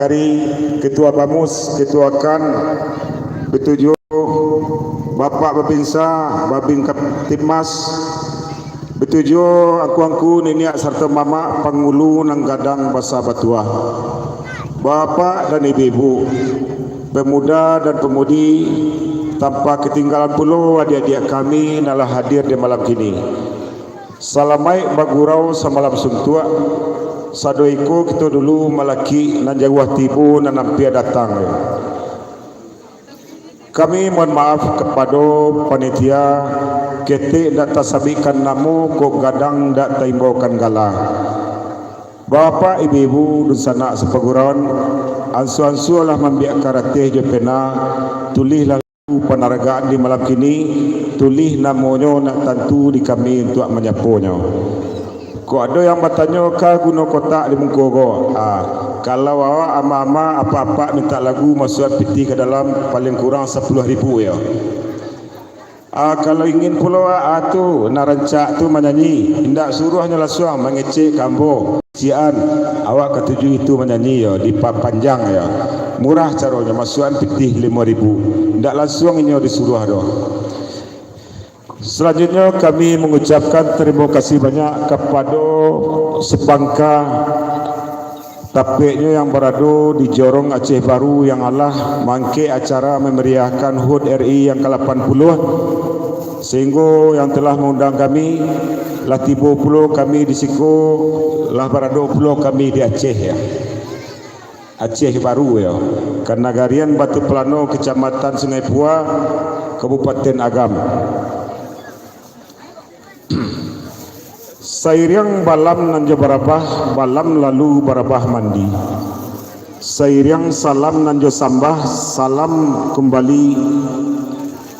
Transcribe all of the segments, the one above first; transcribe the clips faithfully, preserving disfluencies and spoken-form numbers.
Kari, Ketua Bamus, Ketua KAN, batujuah Bapak Babinsa, Babin Kap-, Tipmas, batujuah angku-angku, niniak sarato mamak, pangulu nan gadang basa batuah. Bapak dan ibu-ibu, pemuda dan pemudi, tanpa katinggalan pulo adiak-adiak kami nan lah hadir di malam kini. Salamaik bagurau samalam suntuak, sado iko kito dulu malakik nan jauah tibo nan ampia datang. Kami mohon maaf kapado panitia, ketek ndak tasabikkan namo, kok gadang ndak taimbaukan gala. Bapak, ibu-ibu, dunsanak sapagurauan, ansua-ansua lah mambiak karateh jo pena, tulihlah panaragaan di malam kini, tulih namonyo nak tantu di kami untuak manyaponyo. Kok ado yang batanyo, ka guno kotak di muko ko? Ah, kalau awak ama-ama, apak-apak mintak lagu, masuak pitih ka dalam, paling kurang sapuluah ribu yo. Ah, kalau ingin pulo, ah, tu, nan rancak tu manyanyi, indak suruahnyo lansuang mangecek ka ambo. Sian, awak katuju itu manyanyi yo, dipapanjang yo. Murah caronyo, masuakan pitih limo ribu. Indak lansuang inyo disuruah doh. Salanjutnyo, kami mangucapkan tarimo kasih banyak kapado Sepangka, tapeknyo yang barado di Jorong Aceh Baru, yang alah maangkek acara mamariahkan HUT R I yang ka lapan puluah, sahinggo yang telah maundang kami, lah tibo pulo kami di siko, lah barado pulo kami di Aceh, ya. Aceh Baru, ya. Ka nagarian Batu Pelano, Kecamatan Sungai Pua, Kabupaten Agam. Sairiang balam nan jo barabah, balam lalu barabah mandi. Sairiang salam nan jo sambah, salam kumbali,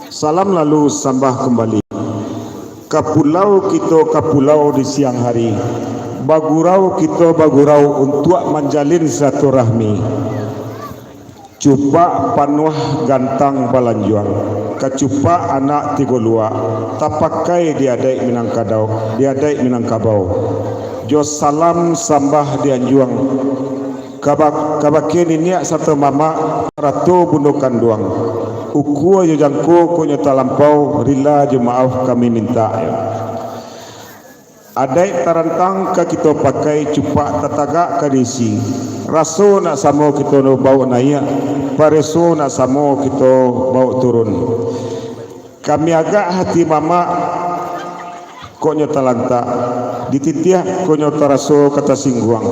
salam lalu sambah kumbali. Ka pulau kito ka pulau di siang hari, bagurau kito bagurau untuak manjalin silaturahmi. Cupak panuah gantang balanjuang, kacupak anak tigo luak, tapakai di adaik Minangkadau, di adaik Minangkabau. Jo salam sambah di anjuang, kaba-, kabake niniak sarato mamak, sarato bundo kanduang. Ukua jo jangko kok nyo talampau, rila jo maaf kami mintak. Adaik tarantang ka kito pakai, cupak tatagak ka diisi. Raso nak samo kito bawok naiak, pareso nak samo kito bawok turun. Kami agak hati mamak, kok nyo talantak, dititiah kok nyo taraso ka tasingguang,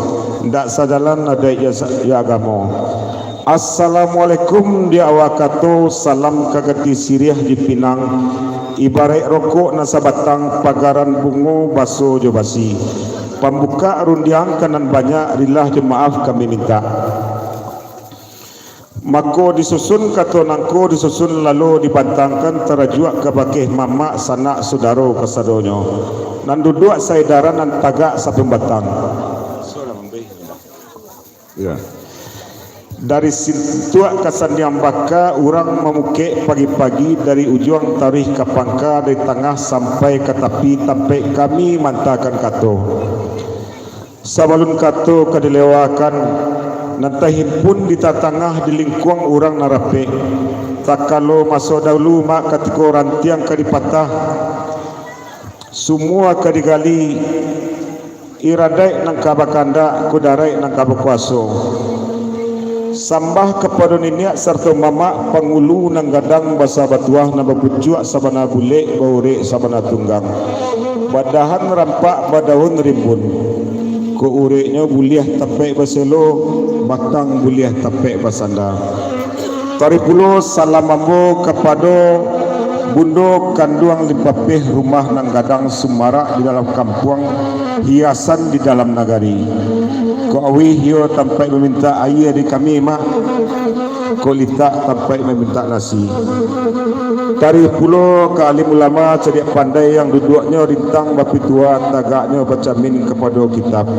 ndak sajalan adaik jo sa-, jo agamo. Assalamualaikum di awal kato, salam ka ganti siriah di pinang, ibaraik rokok nan sabatang, pagaran bungo baso jo basi. Pambukak rundiang ka nan banyak, rilah jo maaf kami mintak. Mako disusun kato nangko, disusun lalo dibantangkan, tarajuak kabake mamak, sanak, sudaro kasadonyo, nan duduak saedaran, nan tagak sapambatang. Ya. Dari sintuak ka sandiang baka, urang mamukek pagi-pagi, dari ujuang taruih ka pangka, dari tangah sampai ka tapi, tampek kami mantakan kato. Sabalun kato ka dilewakan, nan tahimpun di tatangah, di lingkuang urang nan rapek. Takalo maso dahulu, mak, katiko rantiang ka dipatah, sumua ka digali, iradaik nan ka bakandak, kudaraik nan ka bakuaso. Sambah kapado niniak sarato mamak, pangulu nan gadang basa batuah, nan bapucuak sabana bulek, baurek sabana tunggang, badahan rampak, badaun rimbun. Kok ureknyo buliah tapek baselo, batang buliah tapek basanda. Taruih pulo salam ambo kapado bundo kanduang Limpapeh, rumah nan gadang sumarak di dalam kampuang, hiasan di dalam nagari. Kok auih iyo tampek mamintak aia di kami, mak. Kok litak tampek mamintak nasi. Taruih pulo ka alim ulama cadiak pandai, yang duduaknyo rintang bapitua, tagaknyo bacamin kapado kitab.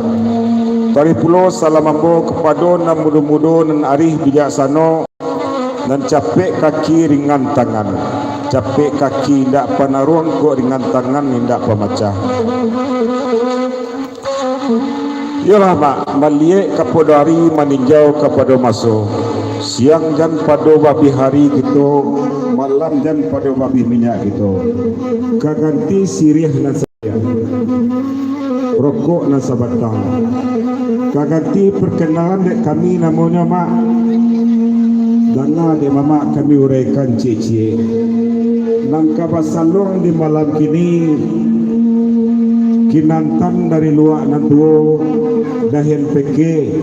Taruih pulo salam ambo kapado nan mudo-mudo, nan arih bijaksano, nan capek kaki ringan tangan. Capek kaki indak panaruang, kok ringan tangan indak pamacah. Iyolah, Mak, maliek kapado ari, maninjau kapado maso. Siang jan pado babih ari kito, malam jan pado babih minyak kito. Ka ganti siriah nan sabatang, rokok nan sabatang. Ka ganti perkenalan dek kami, namonyo, Mak. Danga dek mamak kami uraikan ciek-ciek. Nan ka basaluang di malam kini, kinantan dari luak nan tuo, dahen peke,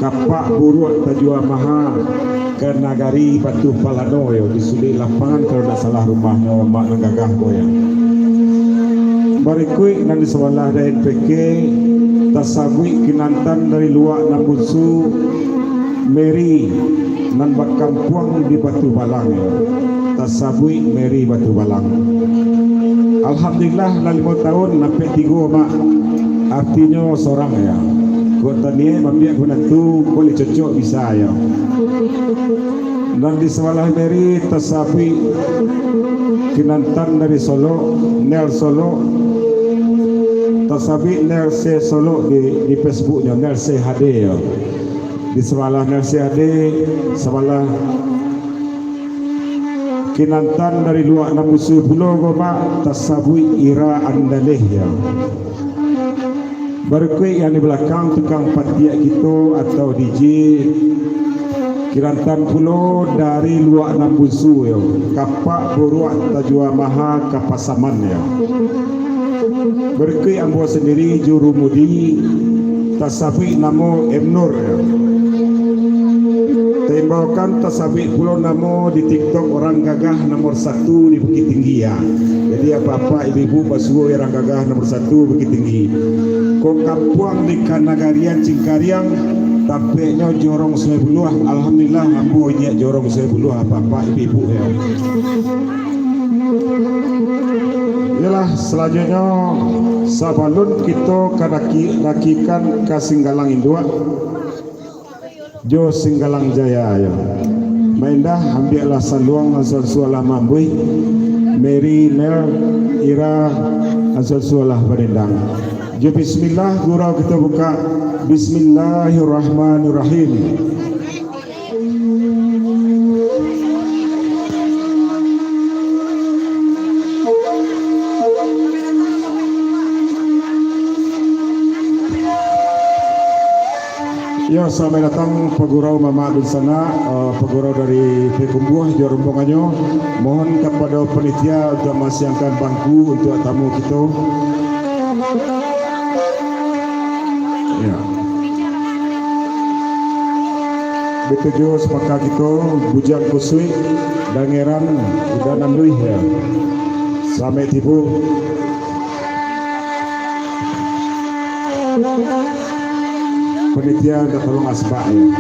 kapak buruak tajua maha, ka nagari Batu Palano yo, di suduik lapangan, kalau ndak salah rumahnyo mak nan gagah ko yo. Barikuik nan di sabalah dahen peke, tasabuik kinantan dari luak nan bunsu, Mary nan bakampuang di Batu Balang, tasabuik Mary Batu Balang. Alhamdulillah, lah limo taun, ampek tigo, Mak. Artinyo sorang, yo. Kok taniek mambiak ko nan tu, kok lai cocok bisa, yo. Nan di sabalah Mary tasabuik kinantan dari Solok, Nel Solok, tasabuik Nel se Solok di, di Facebooknyo, Nel se H D, yo. Di sabalah Nel se H D, sabalah kinantan dari luak nan bunsu pulo ko, Mak, tasabuik Ira Andaleh, yo. Barikuik yang di balakang tukang patiak kito atau D J, kinantan pulo dari luak nan bunsu, yo. Kapak buruak tajua maha ka Pasaman, yo. Barikuik ambo sandiri, jurumudi, tasabuik namo M Nur. Taimbaukan tasabuik pulo namo di TikTok, urang gagah nomor satu di Bukittinggi, yo. Jadi, apak-apak, ibu-ibu, basuo urang gagah nomor satu Bukittinggi. Kok kampuang di kanagarian Cingkariang, tampeknyo Jorong Sungai Buluah. Alhamdulillah, ambo inyiak Jorong Sungai Buluah, apak-apak, ibu-ibu, yo. Iyolah, salanjuiknyo, sabalun kito ka naki-, nakikan ka Singgalang Induak jo Singgalang Jaya, yo. Mak Indah, ambiaklah saluang, ansua-ansua lah maambuih. Mary, Nel, Ira, ansua-ansua lah badendang. Jo bismillah, gurau kito bukak. Bismillahirrahmanirrahim. Yo, salamaik datang pagurau mamak dunsanak, eh, pagurau dari Payakumbuah jo rombongannyo. Mohon kapado panitia untuak masiangkan bangku untuak tamu kito. Yo. Batujuah samaka kito, Bujang Kusuik, Dangeran, Udan Anduih, yo. Salamaik tibo. Panitia minta tolong asbak, yo.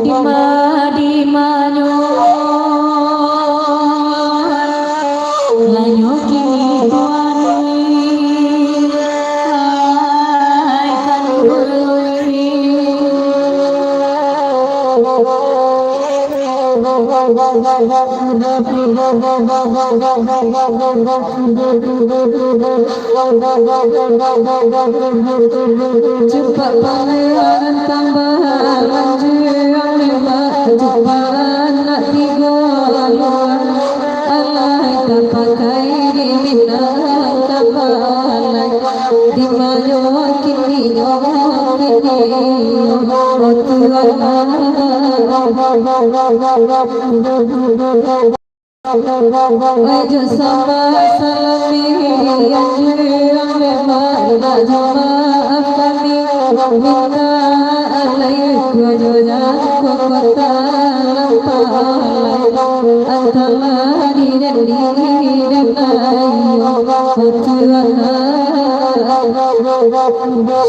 Dima-dimanyo, lanyo kini Cupak pangeran tambah lanjut, memang cupak anak tigo luar. Alai tapakai di Minangkabau, di mayo kini nyo, kini nyo, oh Tuhan. Rajo sambah salami, yang memang nak jamaah kami, minta alai kuajo jangko kota Lampalai, antara di dan di dan ayo, oh Tuhan.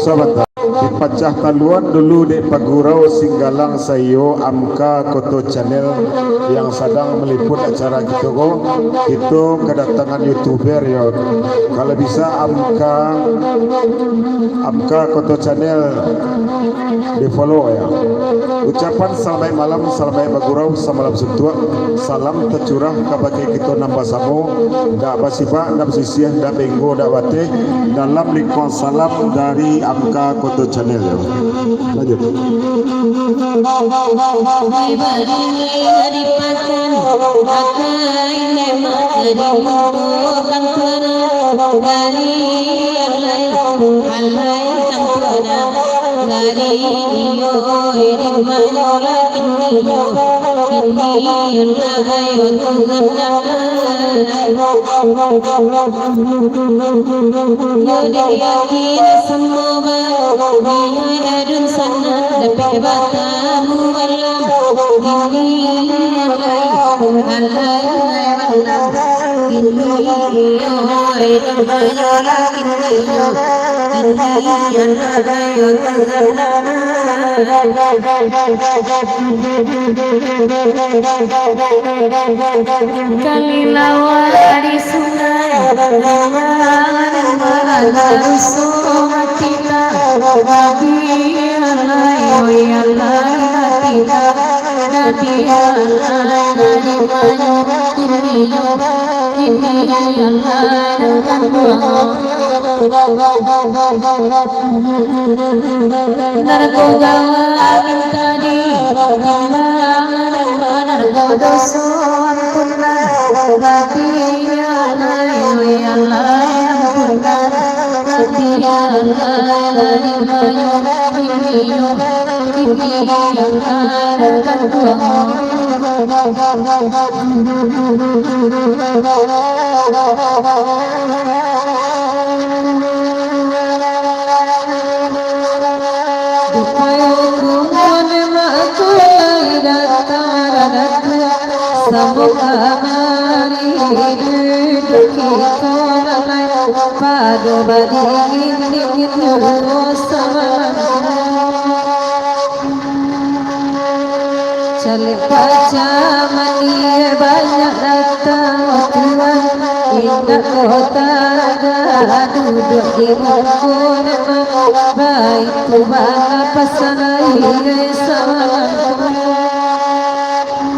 Sabanta. Dipacah taluan dulu dek Pak Gurau Singgalang saiyo Amka Koto Channel, yang sadang meliput acara kito ko. Kito kedatangan youtuber yo. Kalau bisa Amka, Amka Koto Channel di-follow yo. Ucapan salamaik malam, salamaik bagurau, samalam suntuak. Salam tacurah kabake kito nan basamo, ndak basibak, ndak basisiah, ndak benggo, ndak bateh, dalam lingkuang salam dari Amka Koto Channel. Lanjut. Kalilawa di sungai, maraga rusuh mati tak, tapi alai, oi alai, mati tak, tapi alai, dari mana kini, kini alai, dengan Tuhan. Narkoba angin tadi, timbang narkoba, narkoba doso ampunlah, tapi ya Allah, ya Allah, ampunlah, tapi ya Allah, dari mayo, kini yo, kini yo, kini yo, Calek paca mandi banyak datang, Tuan. Indak kota ga duduak di muko, memang baitu bana pasan aia samalam.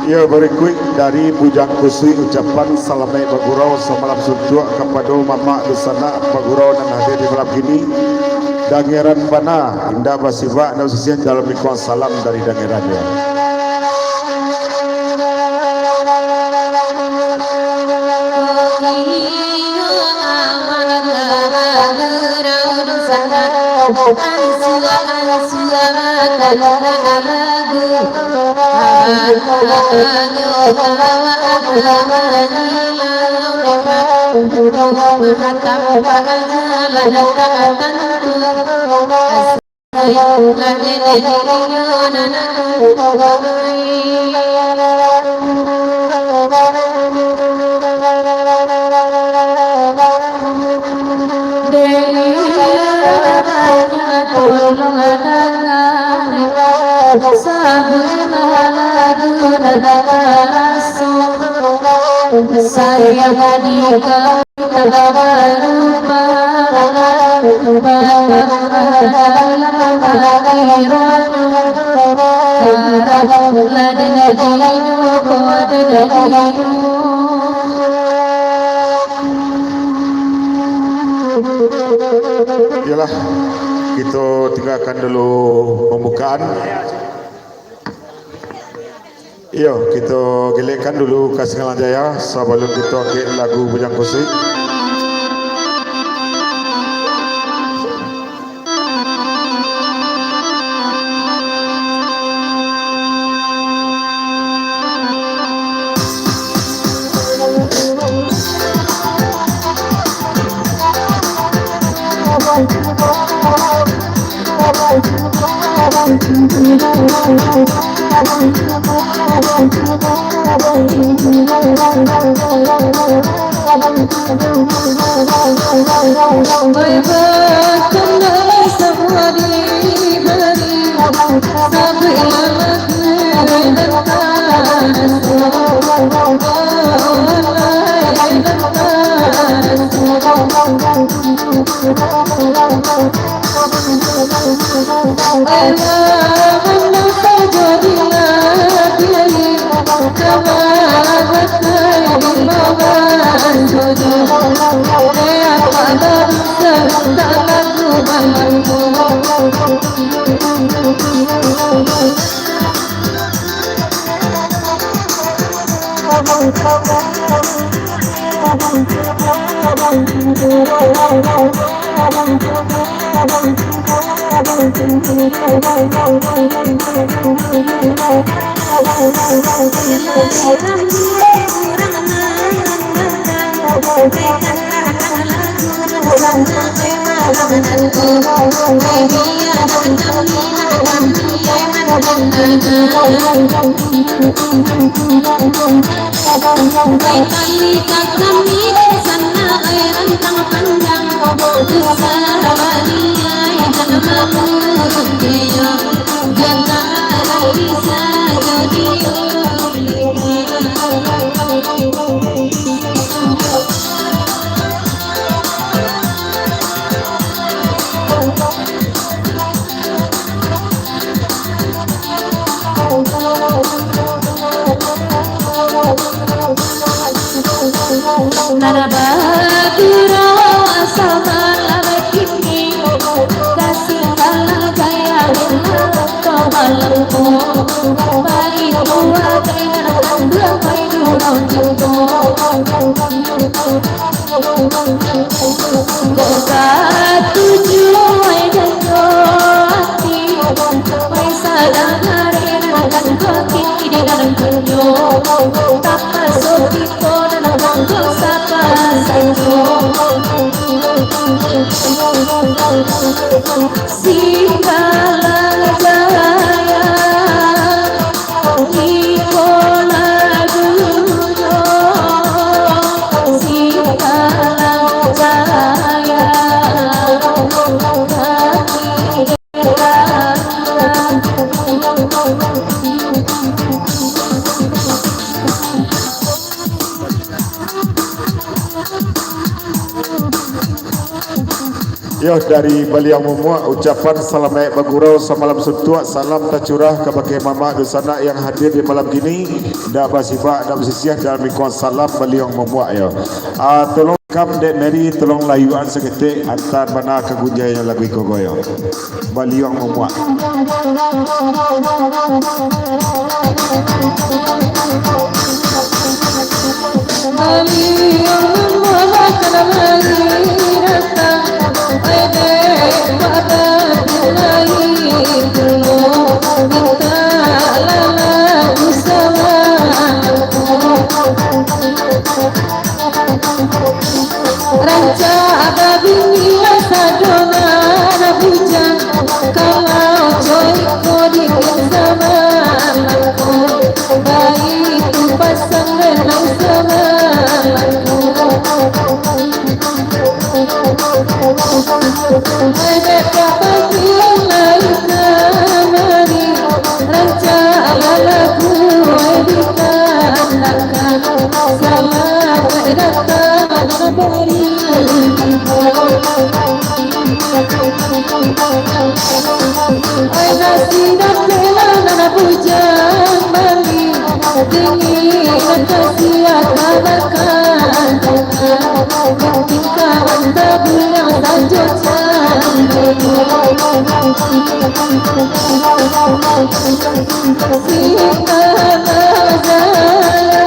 Ya, barikuik dari Bujang Kusuik, ucapan salamaik bagurau samalam suntuak kapado mamak dunsanak bagurau nan hadir di malam kini. Dangeran bana, indak basibak, indak basisiah, dalam lingkuang salam dari Dangeran, ya. Sayang di kau. Iyolah, kito tinggakan dulu pambukaan. Iyo, kito gelekkan dulu ka Singgalang Jaya sabalun kito angkek lagu Bujang Kusuik. Yo, dari Baliuang Mamuak, ucapan salamaik bagurau samalam suntuak, salam tacurah kabake mamak dunsanak yang hadir di malam kini, ndak basibak, ndak basisiah dalam lingkungan salam Baliuang Mamuak, yo. Ah, tolong kam, Dek Mary, tolong layuan saketek, antaan bana ka gunjaian lagu iko ko, yo. Baliuang Mamuak. Rancak babini sadonyo bujang, kalau coiko di zaman ko, baitu pasang renang samalam ko. Dek ka pagi lai kamari, rancak balaku di kandang. Selamat datang kembali. Ai nasi dan bela nan Hujan balik, dingin kasiak tabakan. Tingkah tabuliang sajo cantik. Sita mazaya,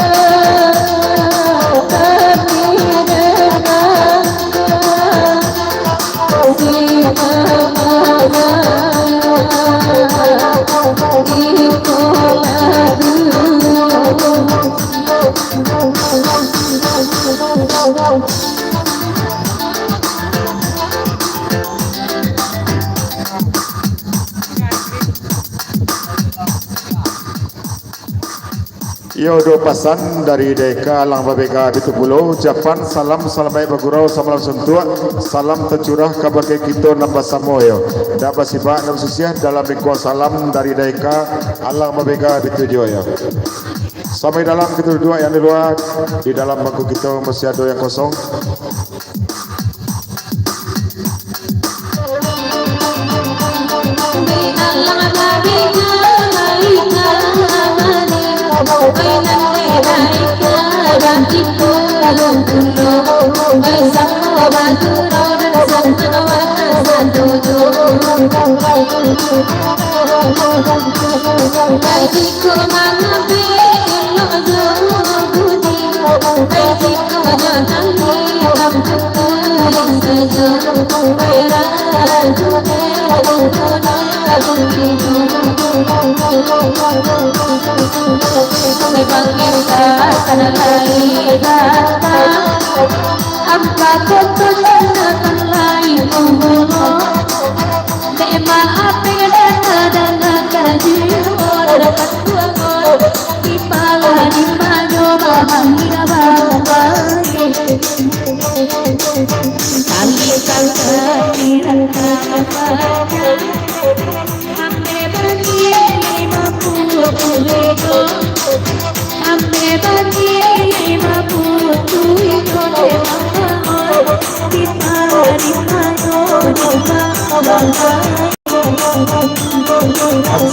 tapi dengan Iyo, duo pasan dari Daeka Alang Babega Bitu Pulo, ucapan salam salamaik bagurau samalam suntuak, salam tacurah kabake kito nan basamo yo. Ndak basibak, ndak basusiah, dalam lingkuang salam dari Daeka Alang Babega Bitu juo yo. Samo di dalam kito duduak, yang di lua, di dalam bangku kito masih ado yang kosong.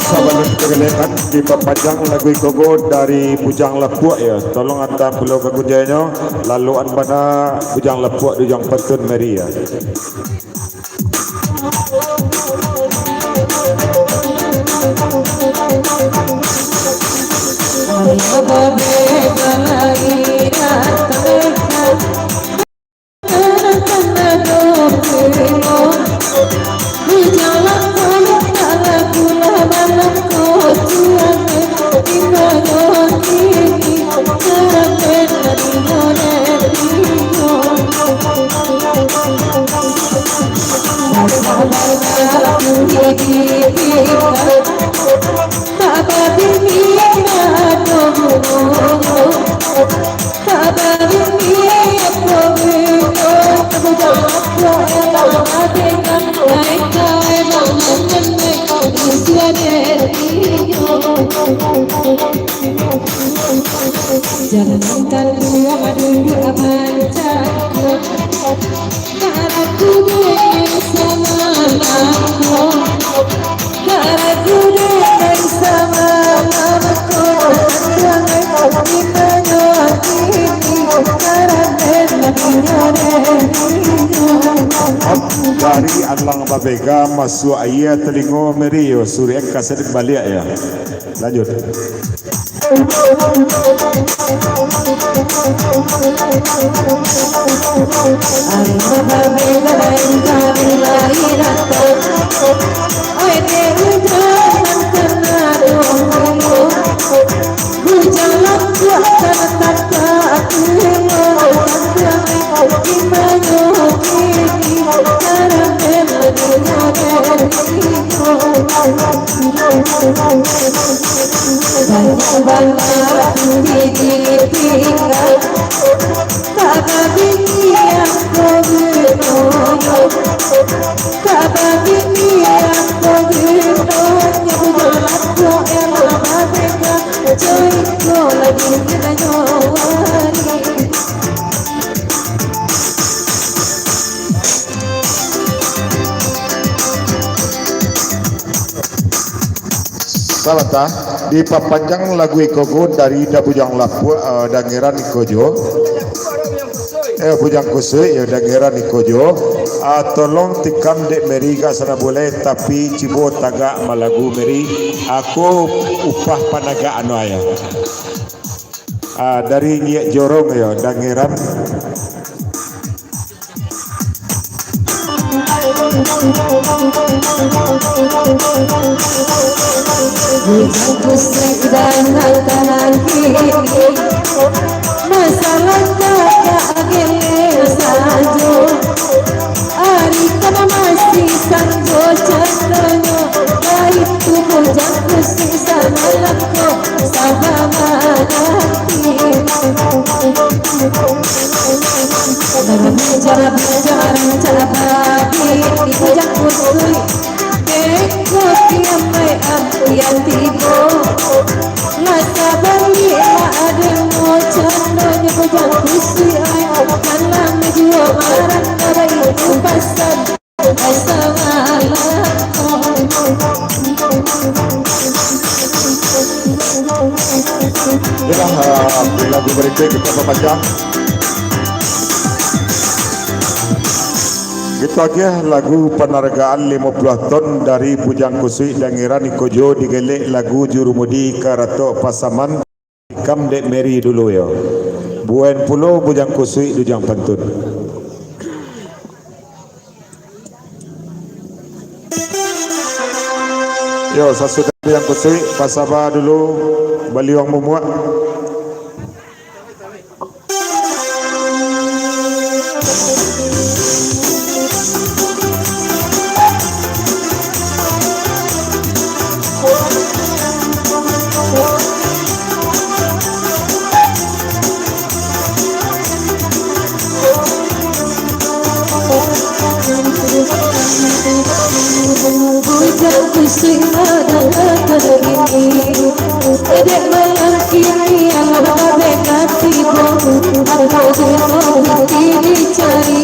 Sabalun kita galekan, dipapajang lagu iko ko dari Bujang Lapuak yo. Tolong anta pulo ka kunjainyo, laluan bana Bujang Lapuak di Bujang Patun Mary yo. Jangankan dua duduk mancak. Dari Alang Babega masuak aia talingo Mary yo, suriak kaset baliak yo. Lanjut. Sabanta, dipapanjang lagu iko ko dari Da Bujang Lapuak, eh, dangeran iko jo. Eh, Bujang Kusuik, yo, dangeran iko jo. Ah, tolong tikam dek Mary gak sana boleh, tapi cubo tagak malagu Mary. Aku upah panagak anu ayah. Ah, dari Nyiak Jorong, yo, dangeran. Bujang Kusuik dan Angkang Angki, masalah kakak gele sajo. Ari tadi masih sanjo candonyo, baitu Bujang Kusuik samalam ko. Itulah, ah, lagu berikut kita babaca. Kita agiah lagu panargaan limo puluah ton dari Bujang Kusuik dangeran iko jo digelek lagu Jurumudi Karatok Pasaman. Kam dek Mary dulu yo. Buan pulo Bujang Kusuik Dujang Pantun. Yo, sasudah Bujang Kusuik, pasaba dulu baliuang mumuak. Bujang Kusuik ado kini, dek malam kini alah babengati bo, ambo juo biti dicari,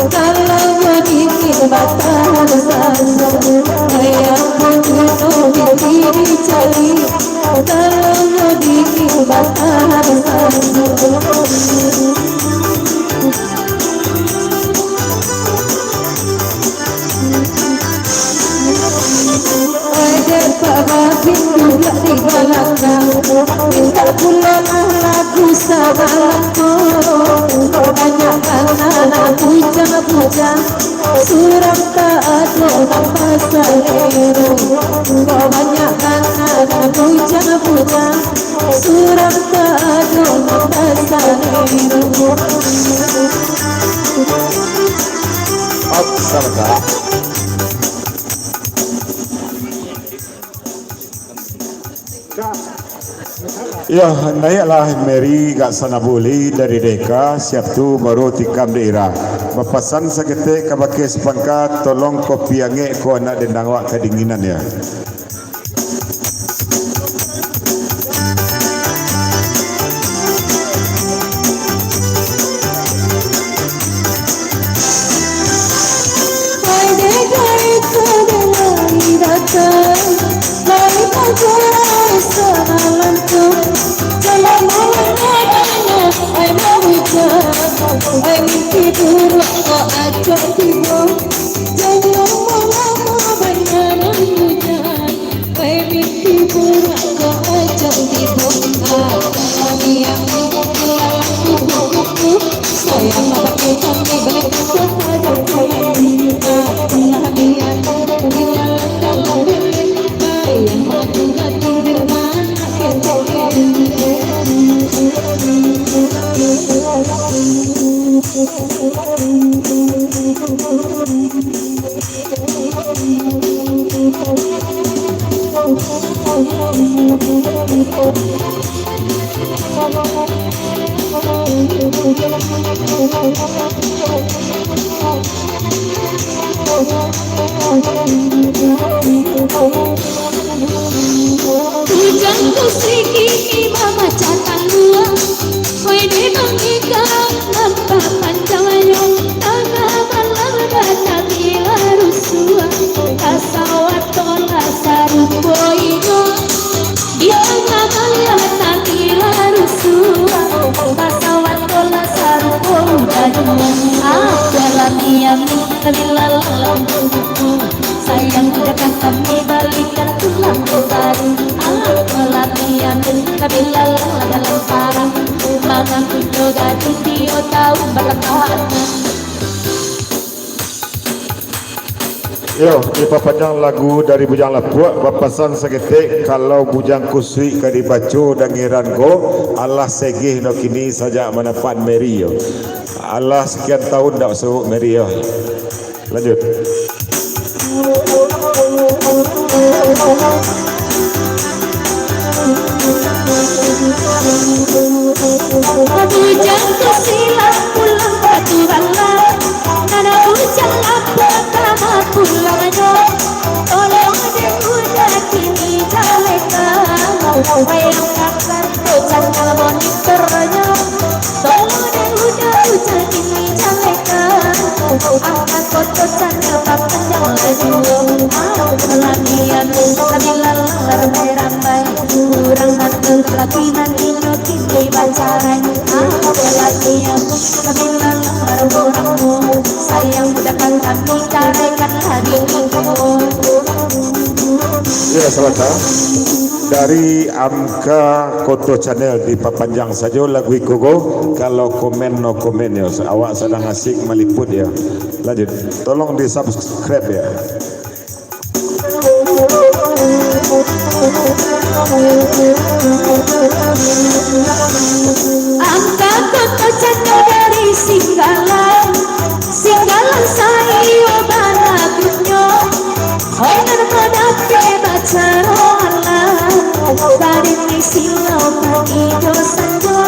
kalau nyo dingin batahan sajo, ayah ambo juo biti dicari, kalau nyo dingin batahan sajo. Oi, dek Pak Babin duduak di balakang, mintak pulolah lagu samalam ko. Kok banyak bana nan bujang-bujang, surang tak ado nan basalero. Kok banyak bana nan bujang-bujang, surang tak ado nan basalero. Up, sabanta. Yo, naiaklah Mary gak sana buli dari deka, siap tu baru tikam daerah. Bapasan saketek kabake sapangka, tolong kopi angek ko anak dendang awak kadinginan yo. Bujang Kusuik kini mamacah talua. Wai di bangika nampak panjang ayo, tangah malam datang ila rusuah. Kasawato lah sarupo inyo, Kabilalang lampu kuku, sayang udah kan kami balikan tulang baru. Ah, pelatihan kabilalang dalam parang, mangaku jo gadun dio tahu bakatana. Yo, dipapanjang lagu dari Bujang Lapuak, bapasan saketek, kalau Bujang Kusuik ka dibaco dangiran ko, alah segeh no kini sajak manapan Mary yo. Alah sakian tahun dak suruh Mary yo. Lanjut. Bujang Kusuik lah pulang ka Tubalang, nan Bujang Lapuak ka mapulangnyo. Tolong dek Bujang kini jalekan, wayang kakak tu cangkal monitornyo. Tolong dek Bujang kini jalekan, angka koto cangkal papanjang laju. Lamian tu kabilalang ramai-ramai, urang datang ka lapinan inyo kini bacarai. Lamian tu kabilalang ramai-ramai, sayang budak kami caraikanlah bini ko. Ya, salam dari Amka Koto Channel, dipapanjang sajo lagu iko ko. Kalau komen, no comment yo. Awak sadang asik maliput yo. Lanjut. Tolong di-subscribe yo. Angka koto cando dari Singgalang, Singgalang saiyo bana gunyo. Oi nan ko dapek bacaro alah, dari ni silau pagi jo sanjo.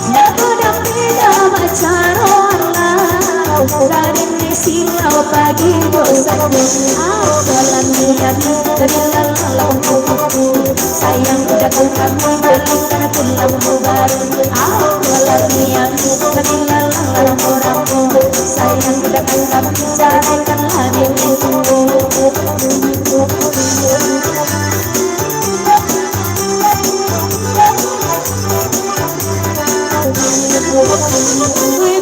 Nan ko dapek bacaro alah, dari ni silau pagi jo sanjo. Apalah niat dari lalang kuku, sayang udah kami balikan tulang baru. Apalah niat dari lalang rambo-rambo, sayang udah kami caraikanlah bini ko.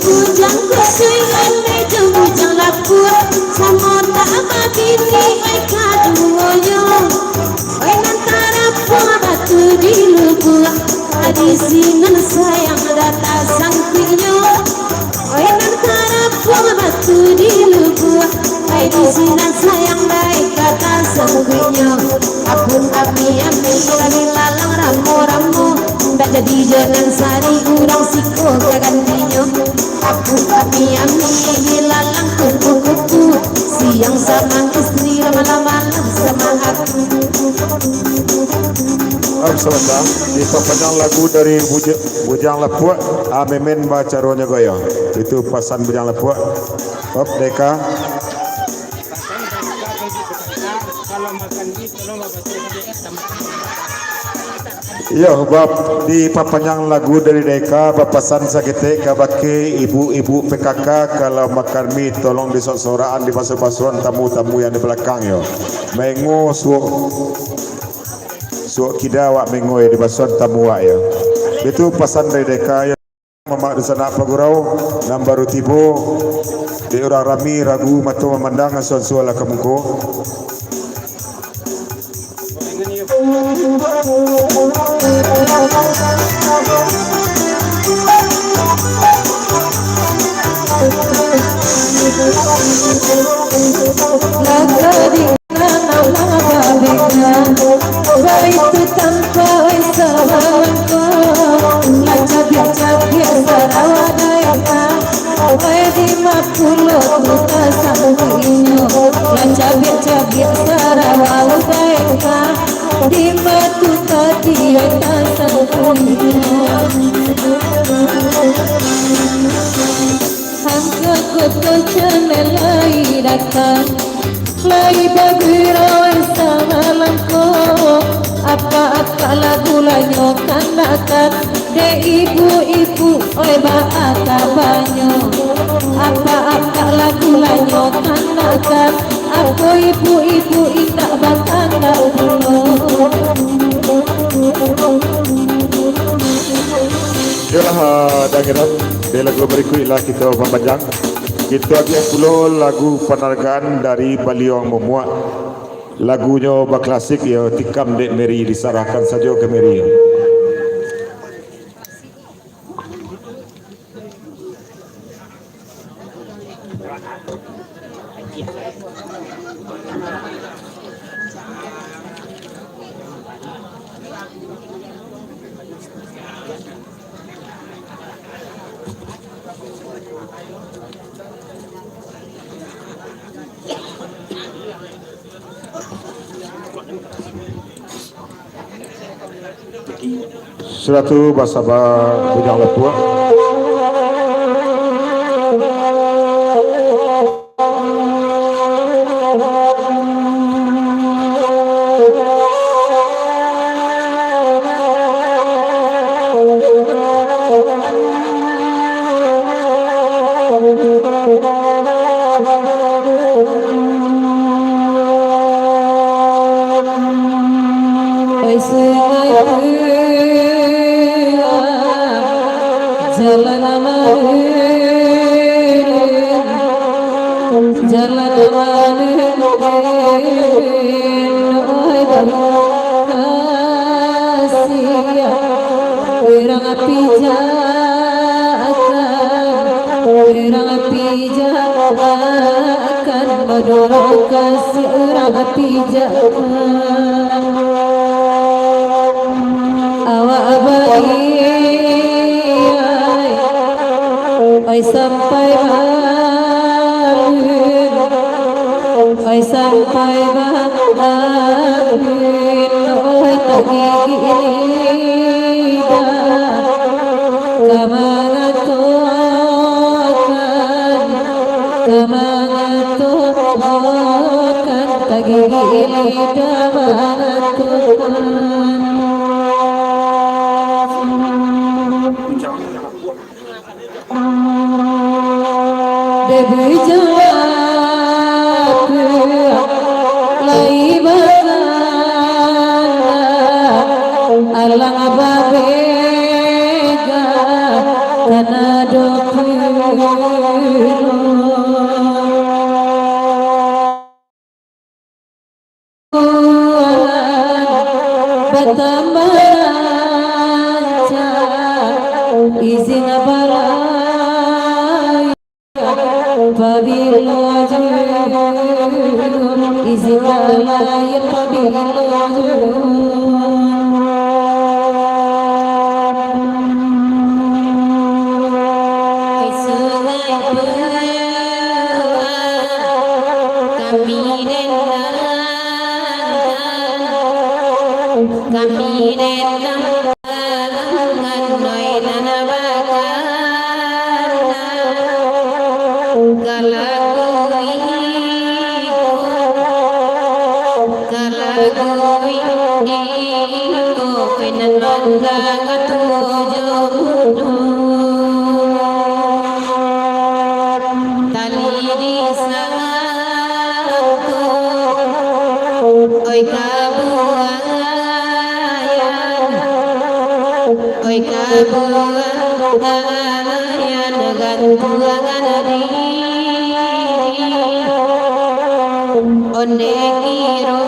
Bujang Kusuik, Ane jo Bujang Lapuak, samo tak babini, oi, kaduonyo. Oi, nan tarapuang batu di lubuak, adi sinan sayang data sangkuiknyo. Oi, nan tarapuang batu di lubuak, oi, di sinan sayang baik kata sangkuiknyo. Apu ami-ami, kami lalang ramo-ramo, ndak jadi jo nan sari, urang siko ka gantinyo. Apu ami-ami, lalang kupu-kupu, siang sama istri, malam-malam sama aku. Am, sabanta, dipapanjang lagu dari Buja-, Bujang Lapuak, ah, memen bacaronyo goyo. Itu pasan Bujang Lapuak. Op, Deka. Iyo, bab, dipapanjang lagu dari Deka, bapasan saketek kabake ibu-ibu P K K, kalau makan mi, tolong disorak-sorakan, dibasuah-basuahan tamu-tamu yang di balakang, yo. Mengo suok. Suok kida awak mengoi di basuahan tamu awak, yo. Itu pasan dari Deka, yo. Mamak dunsanak pagurau, nan baru tibo, dek urang rami, ragu mato mamandang, asuah-asuah lah ka muko. Baitu tanpa esa balangkah, lah cabiak-cabiak sarawa daeka. Oi, dima pulo tu tasangkuiknyo, lah cabiak-cabiak sarawa daeka. Dima tu tadi tasangkuiknyo. Angka koto candela lai datang, lai bagurau sama langkok. Apak-apak lagu lanyo kandakan, dek ibu-ibu, oi, baa kabanyo. Apak-apak lagu lanyo kandakan, apo ibu-ibu indak bakandak pulo. Yolah, ah, dangiran, di lagu barikuik lah kito mamanjang. Kito agiah pulo lagu panargaan dari Baliuang Mumuak. Lagunyo baklasik, iyo Tikam dek Mary, disarahkan sajo ka Mary. Sudah tu, basaba Bujang Lapuak. Oi sungai Pulang, jalan amalin, jalan amalin, oi Pulang, kasian. Urang pijakan, urang pijakan, maduraka si urang pijakan. Awak baiak, oi sampai bangin, oi sampai bangin, oi tagigik lidah. Ka mangatokan, ka mangatokan, tagigik lidah mangatokan. Dek bujang lai bakalam, alang babega kana doh pulo. Batambah rancak izin balai. Pabilo jujur, izin layah pabilo jujur. Ka sungai Pulang, kami dendang, kami dendang. Nganoi nan bakana, kalagui ko, kalagui ko, pinan mandanga tujuah bunuh. Tali di sangko, oi kabuayan, oi kabuayan, gantuangan diri. Onde kiro,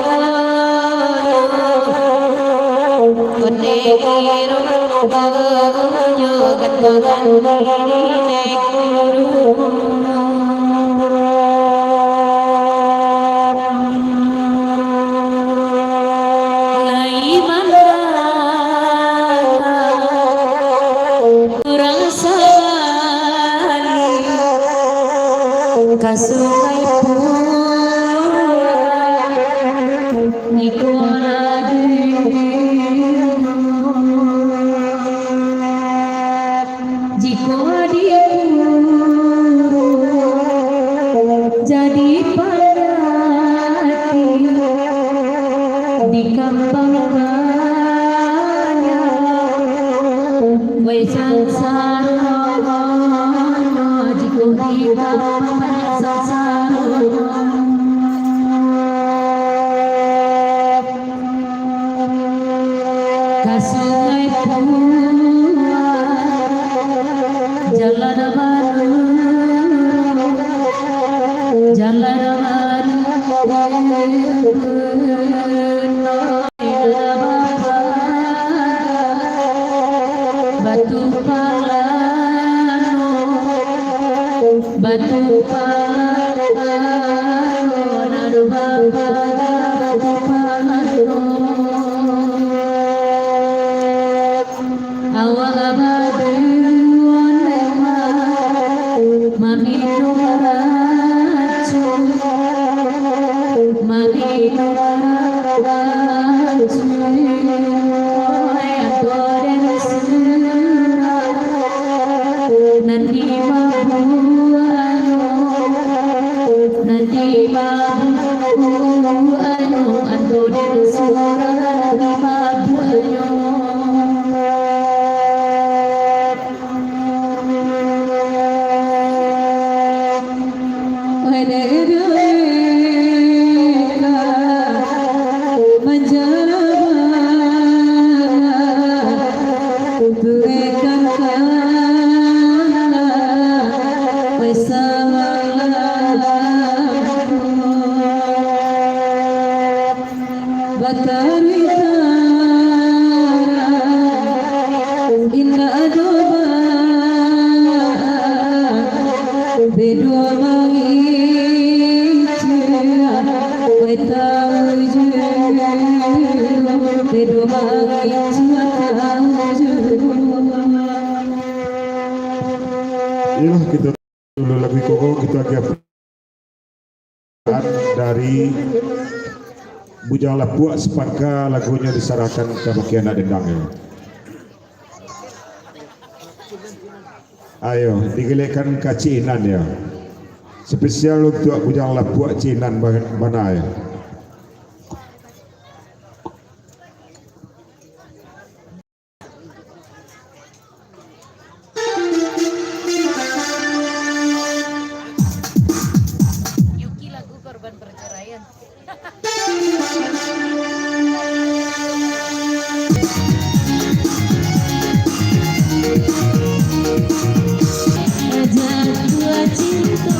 onde kiro, nyo gantuangan diri dek guru. Lai mandanga urang sabali ka Sungai Pulang, niko radu. Jikok dipuruk jadi panyakik di kambang raya, wai sansaro, jikok di kambang sansaro. Ka Sungai Pulang, jalan baru. Batu palano, batu palano, nan bapaga batu palano. Awak baduo ni maminum racun, maminum racun. Oi, apo den surang, nan di mabuaknyo, nan di mabuaknyo, apo den surang, nan di mabuaknyo. Bataruih tarang, indak ado baa, bedo mangicik, wai taujun, bedo mangicik, taujun. Iyolah, kito dulu lagu iko, kito agiah dari Bujang Lapuak Sapangka, lagunyo disarahkan kabake anak dendang. Ayo, digelehkan ka Cik Inan, yo. Spesial untuak Bujang Lapuak Cik Inan ba-, bana, yo. Yuki lagu korban perceraian. Jatuah cinta.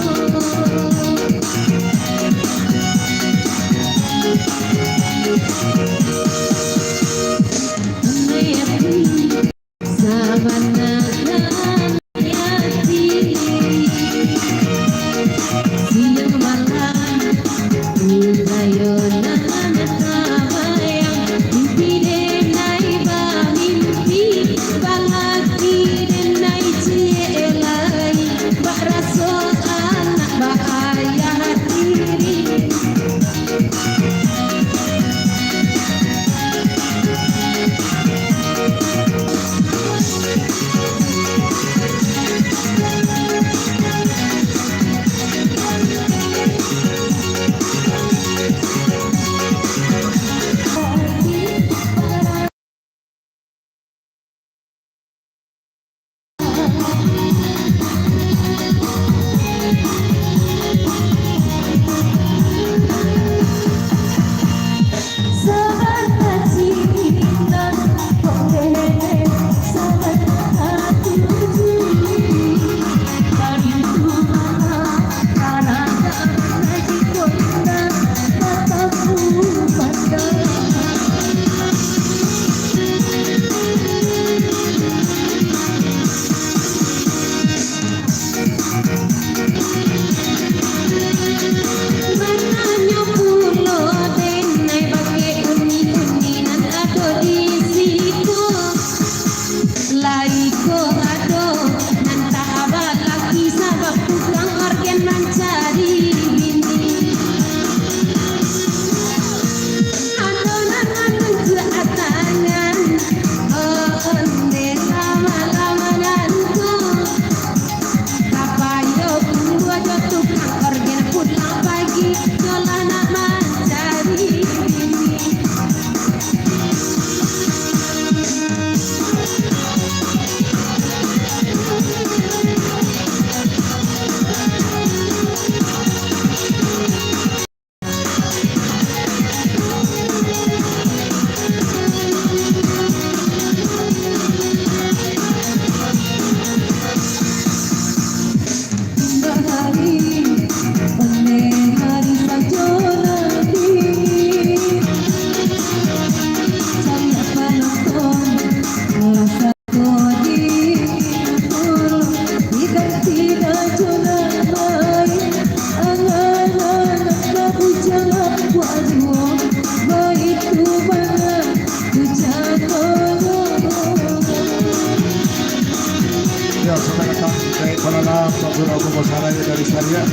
Surau Bungo Sarai dari Sariak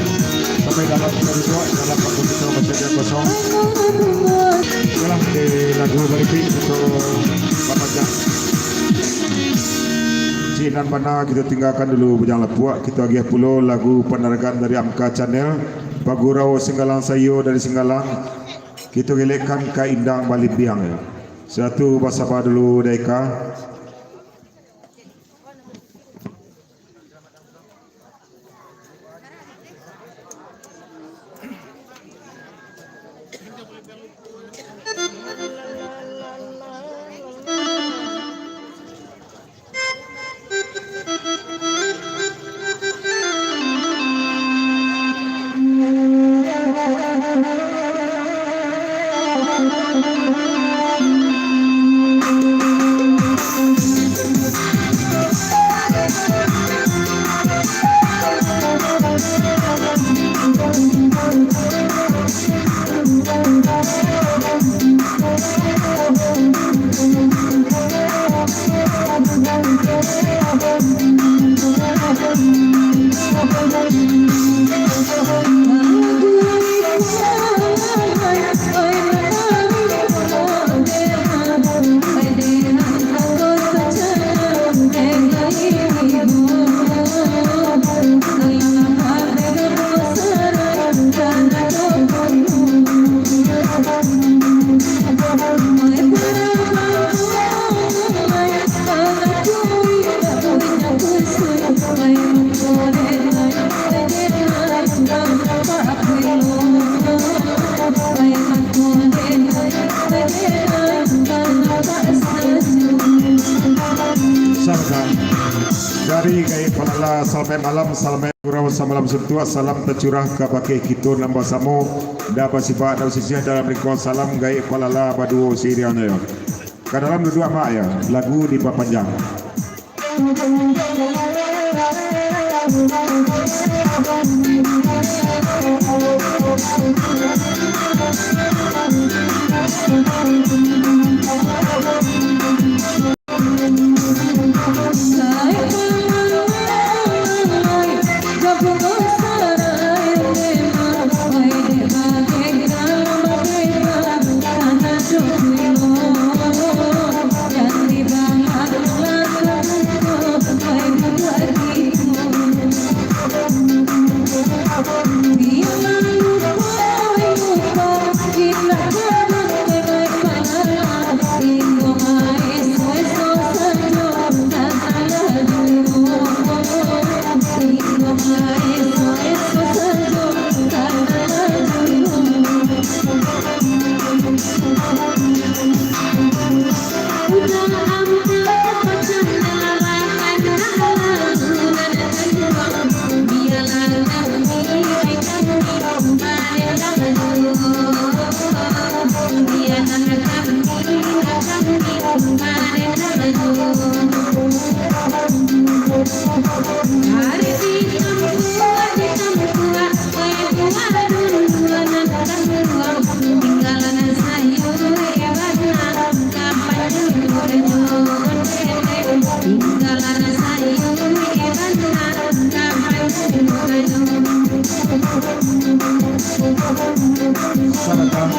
sampai dalam kita duduk dalam waktu kita masih ada kosong. Itulah di lagu barikik untuk Bapak Cak. Cik, nan bana kita tinggalkan dulu Bujang Lapuak, kita agiah pulo lagu panaragan dari Amka Channel, Pagurau Singgalang Sayo dari Singgalang, kita gelekkan ka Indang Balimbiang. Satu basaba dulu, Daika. Salam dari Gaek Palala, salamaik malam, salamaik gurau, samalam suntuak, salam tacurah kabake kito nan basamo, ndak basibak, ndak basisiah dalam lingkuang salam Gaek Palala baduo siriangnyo. Ka dalam duduak mak yo, lagu dipapanjang. Salam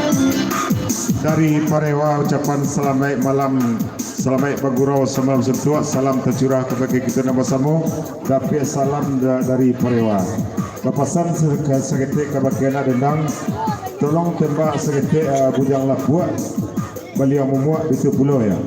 dari Parewa, ucapan salamaik malam, salamaik bagurau samalam suntuak, salam tacurah kabake kito nan basamo, dapek salam da-, dari Parewa. Bapasan sa-, saketek kabake anak dendang, tolong tembak saketek, ah, Bujang Lapuak, Baliau Mumuak, itu pulo, yo.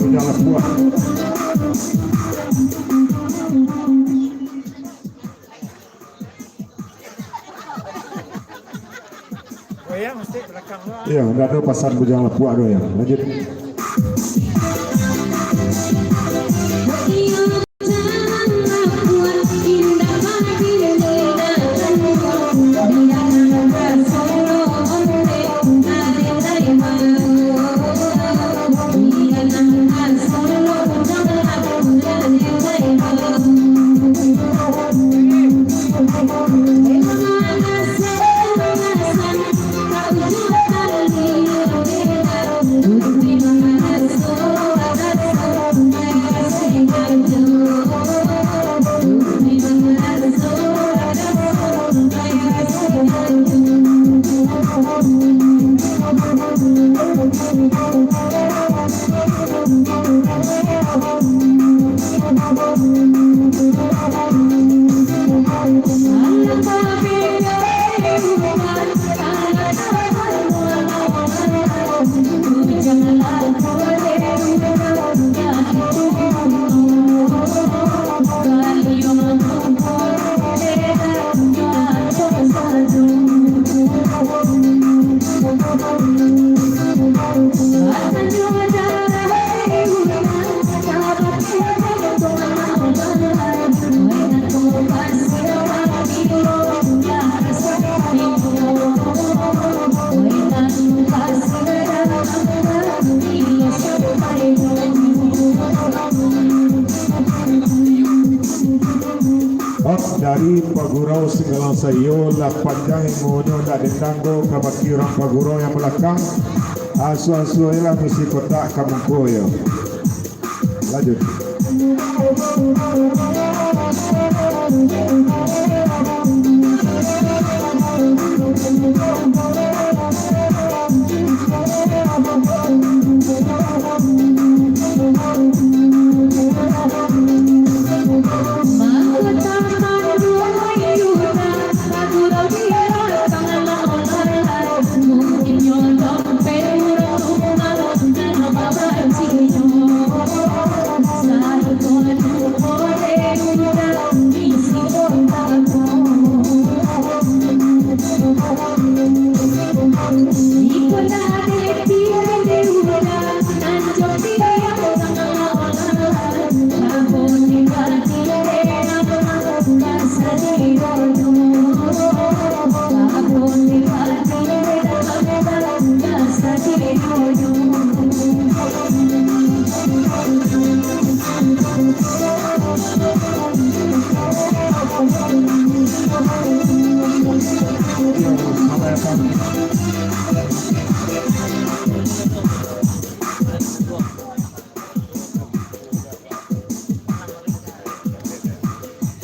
Udah lah, buah. Yo, ndak ado pasan Bujang Lapuak tu, yo. Lanjut. Dari Pagurau Singgalang Saiyo, lah panjang ilmunyo, ndak dendang ko ka baki urang Pagurau yang balakang. Asuah-asuah lah misi kotak ka muko yo. Lanjut.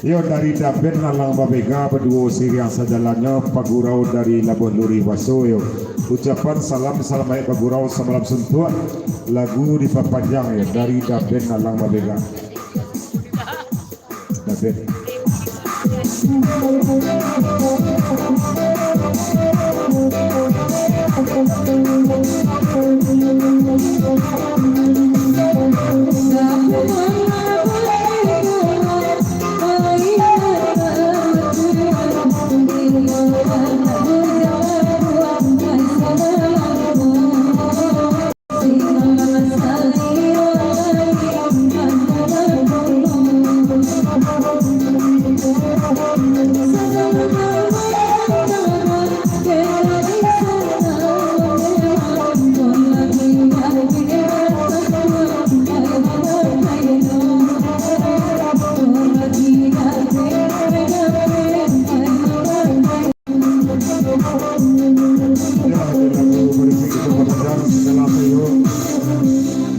Yo, dari Daben Alang Babega, baduo siriang sajalannyo, Pagurau dari Labuah Lurih Baso, yo. Ucapan salam, salamaik bagurau samalam suntuak, lagu dipapanjang, yo, dari Daben Alang Babega. Daben.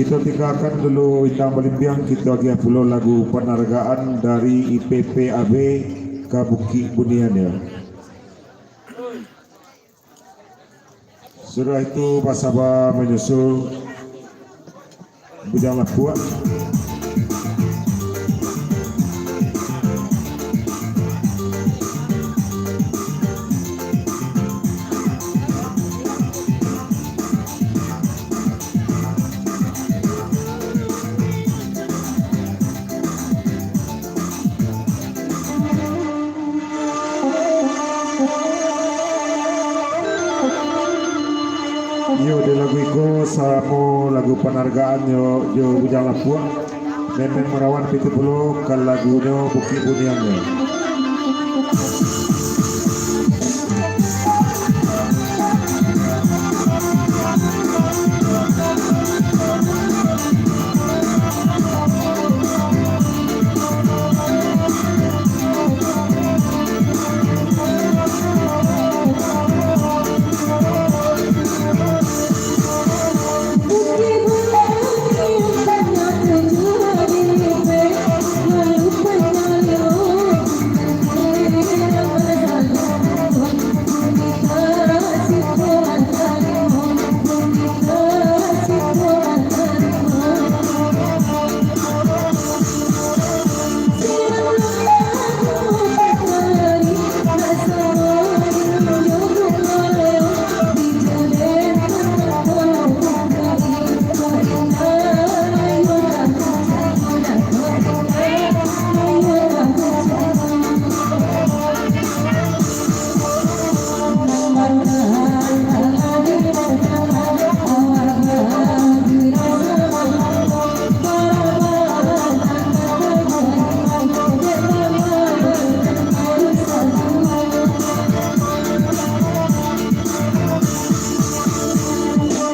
Kito tinggakan dulu Indang Balimbiang, kito agiah pulo lagu panargaan dari I P P A B ka Bukik Bunian, yo. Sudah itu, basaba manyusul Bujang Lapuak. Iyo, di lagu iko samo lagu panargaan yo jo Bujang Lapuak. Memeng marawan pitu pulo ka lagunyo Bukik Buniannyo.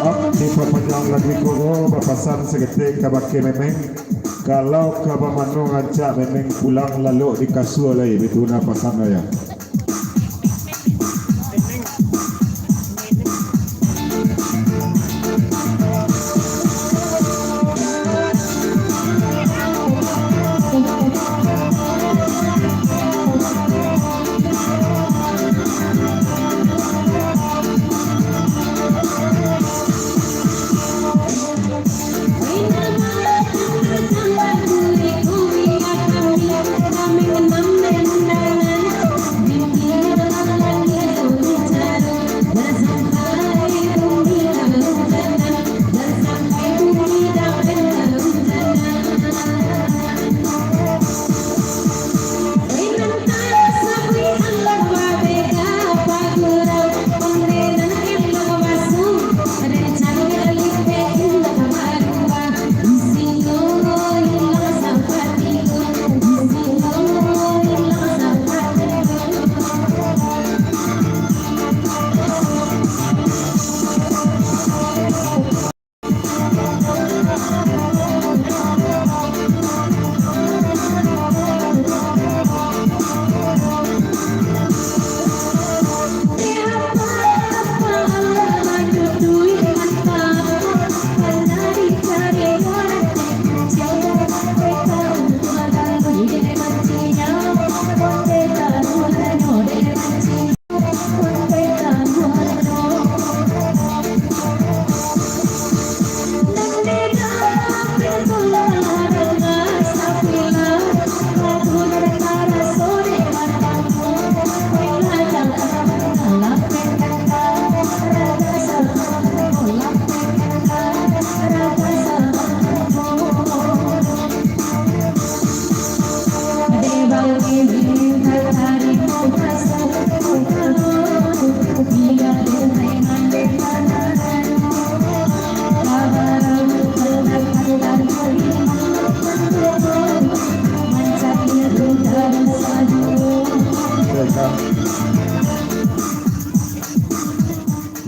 Oke, papanjang lagu iko, bapasan saketek kabake Memeng. Kalau ka bamano rancak Memeng pulang, lalok di kasua lai, bitu nah pasan lah yo.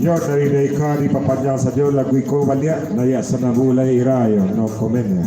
Yo, dari Daika dipapanjang sajo lagu iko baliak, nayak sanabu lai ira yo, no comment yo.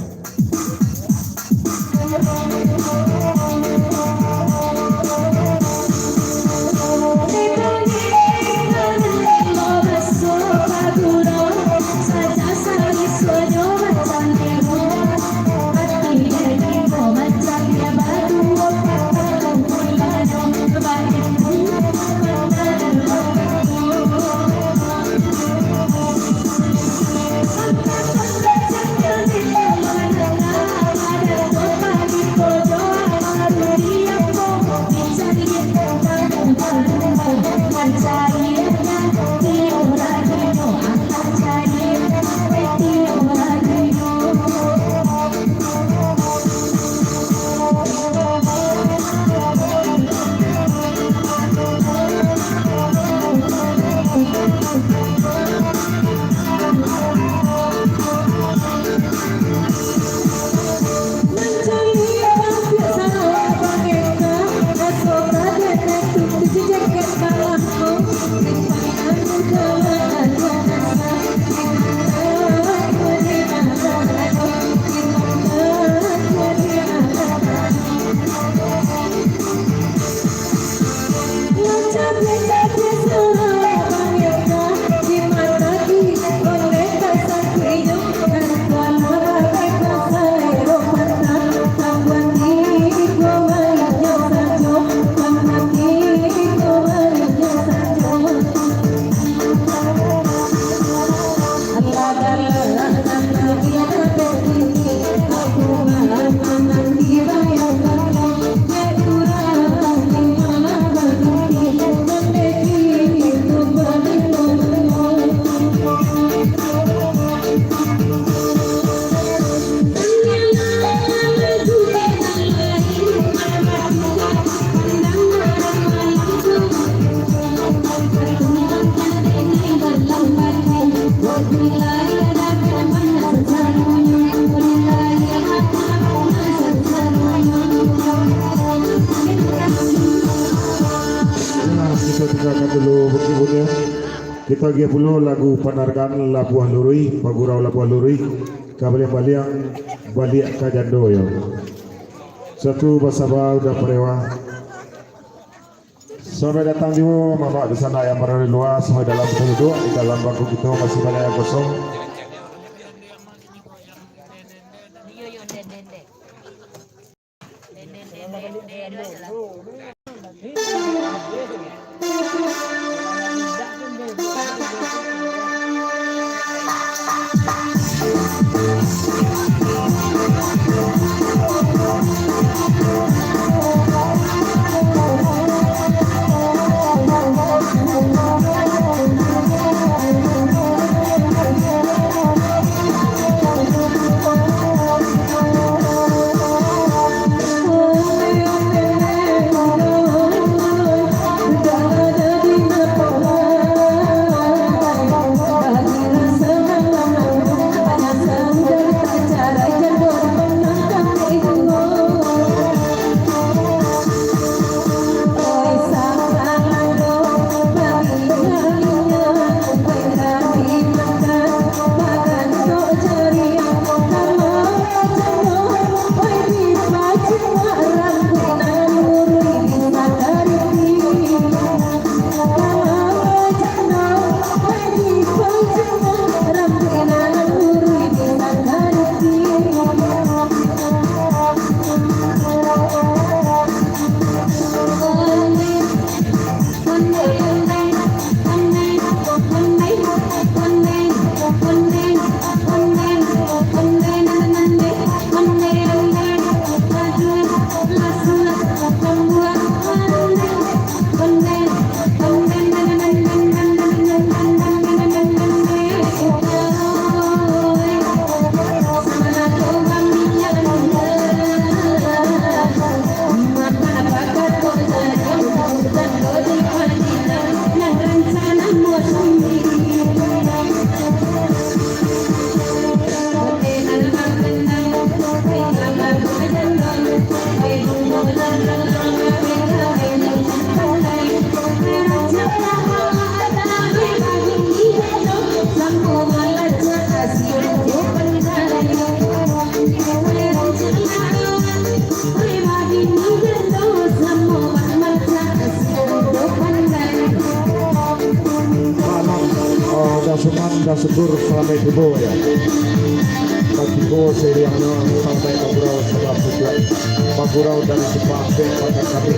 Kito agiah pulo lagu panargaan Labuah Luruih, Pagurau Labuah Luruih, ka baliang-baliang baliak ka jando yo. Satu basaba udah parewa. Sampai datang juo mamak di sana yang berada di luar, sampai dalam kita duduk, di dalam bangku kita masih banyak yang kosong. Malam, oh, Dasuman, Dasukur, salamaik tibo, yo. Batibo siriangnyo, salamaik bagurau, salam sejahtera. Bagurau dari Supampek, Padang Kami.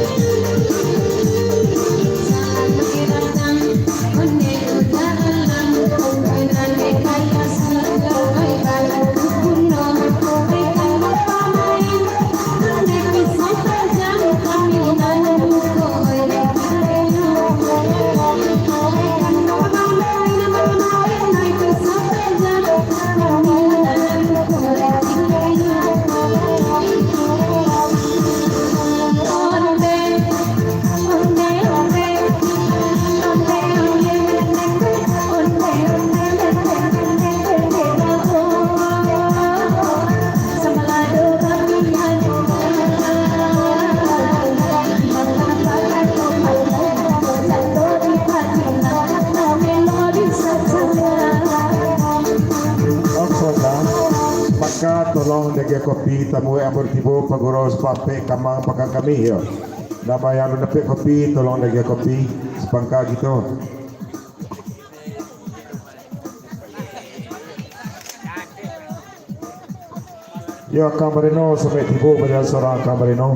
Oke, dah. Maka tolong diagiah kopi tamu yang baru tibo, Pak Guru, Supampek, Kamang, Padang Kami, yo. Nan ma nan alun dapek kopi, tolong diagiah kopi, sapangka kito. Yo, Akang Marino, sampai tibo pada surang Akang Marino.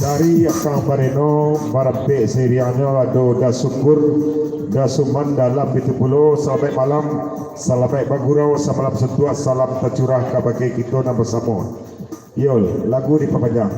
Dari Akang Marino, marampek siriangnyo ado Dasukur, Dasuman dalam itu pulo, salamaik malam, salamaik bagurau, samalam suntuak, salam tacurah kabake kito nan basamo. Yo, lagu dipapanjang.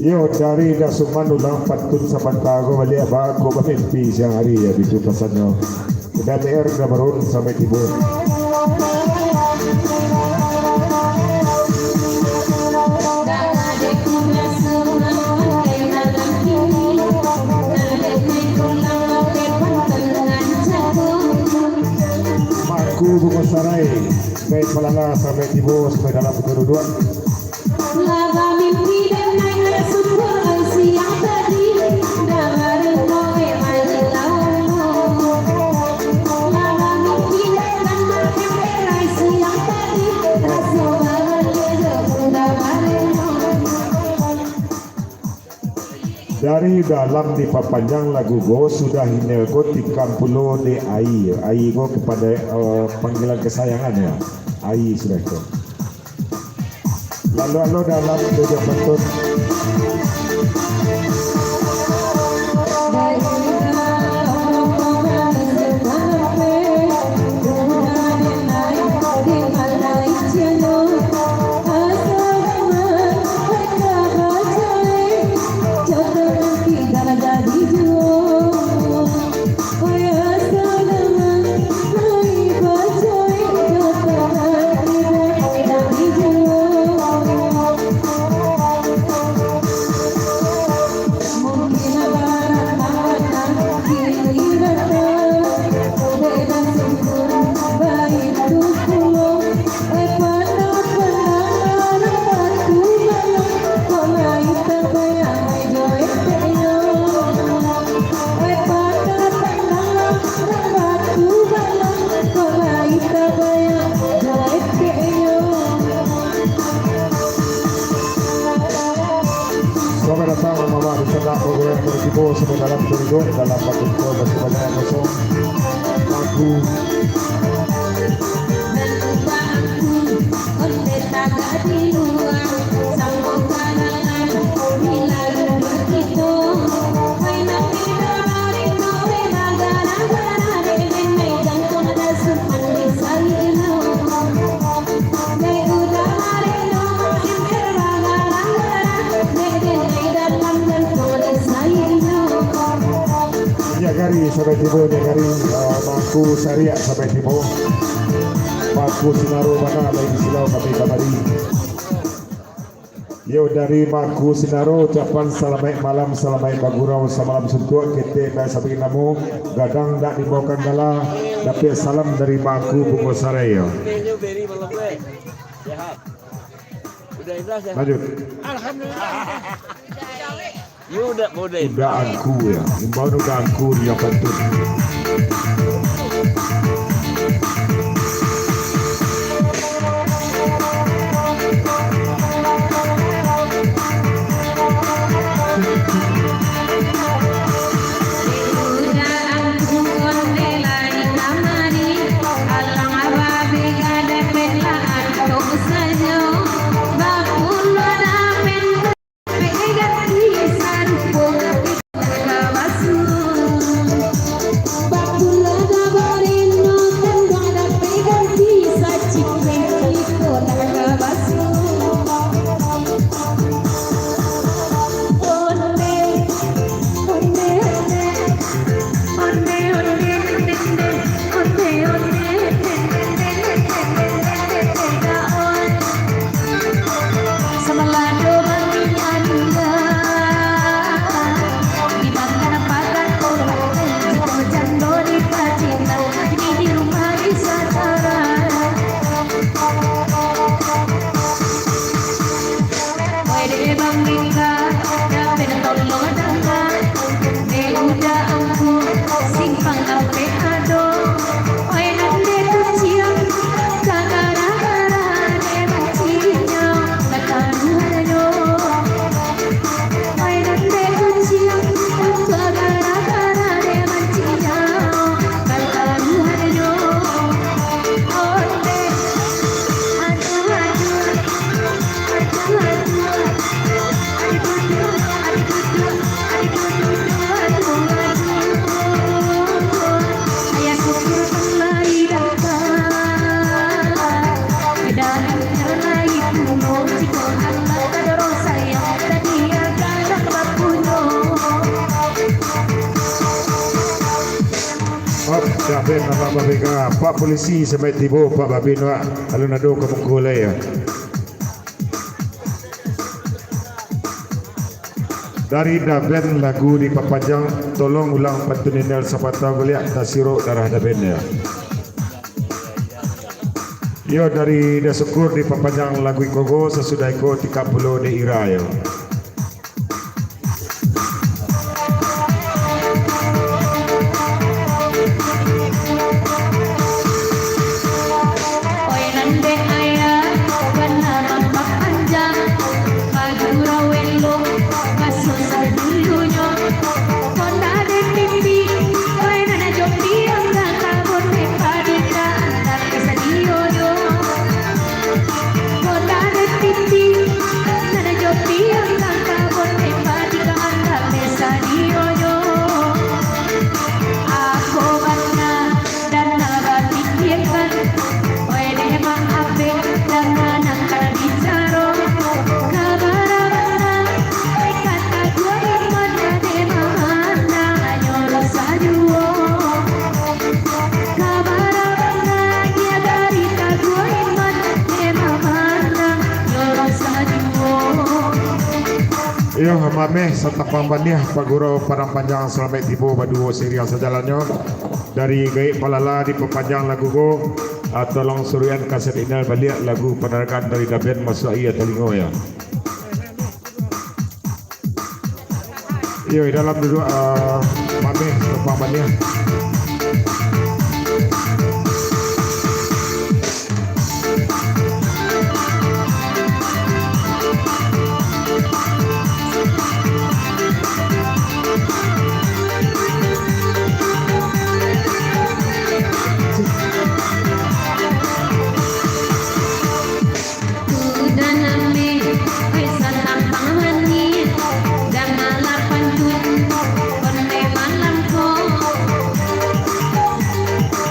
Yo, dari Dasuman ulang pantun sabanta ko baliak, baa kok bamimpi siang ari, yo, bitu pasannyo. Uda M R, Uda Barun, sampai tibo. Mangku Bungo Sarai, Gai Palala, sampai tibo, sampai dalam, batua duduak. Lah bamimpi den naiak sumber ai siang tadi, ndak barinyo e majelau. Lah bamimpi den naiak sumber ai siang tadi, raso bahagia jo ndak barinyo. Dari dalam dipapanjang lagu ko, sudah ine ko tikam pulo dek Ai. Ai ko kepada, eh, panggilan kesayangan, yo. Ai sudah ko. Lalu-lalu dalam tujuh betul. Selamat datang, mama, di sana, bagoyang, berkibo, semua dalam, berkibo, dalam, bakumpul, masih banyak yang kosong. Aku. Nyiak Gari sampai tibo, Nyiak Gari, ah, Mangku Sariak sampai tibo. Mangku Sinaro bana lai di silau kami kamari. Yo, dari Mangku Sinaro, ucapan salamaik malam, salamaik bagurau samalam suntuak, ketek bak sabik namo, gadang dak dibaokan gala, dapek salam dari Mangku Bungo Sarai, yo. Lanjut. Yo, dak bodai. Uda Angku, yo. Imbau Uda Angku, yo, pantun. Daben anak babega, Pak Polisi sampai tibo, Pak Babin wak alun ado ka muko lai, ya. Dari Daben lagu dipapanjang, tolong ulang pantun Inel sabanta baliak, tasirok darah Daben, ya. Yo, dari Dasyukur dipapanjang lagu iko go, sasudah iko tikam pulo dek Ira, yo. Oi nan dek ayah, bana mampapanjang, bagurau elok, baso sadulunyo. Konda dek pipi, oi nan jo piang, ka kabon dek padi, ka andak dek sadionyo. Konda dek pipi, nan jo piang, ka kabon dek padi, ka andak dek sadionyo. Apo bana dana bapikiakan, oi deh maaf deh, dana nan ka bicaro, ka bara bana, oi kata duo iman, deh mamanang nyo dosa juo. Ka bara bana, nia dari ka duo iman, deh mamanang nyo dosa juo. Iyo, mameh satapang baniah, Pak Guru Padang Panjang, salamaik tibo baduo siriah sajalannyo. Dari Gaek Palala dipapanjang lagu ko, ah, tolong suruikan kaset Inel baliak lagu Panaragan dari Daben masuak ia talingo, ya. Iyo, dalam duduak, ah, mameh satapang baniah. Udah name, oi, satapang baniah, danga lah pantun, onde malam ko.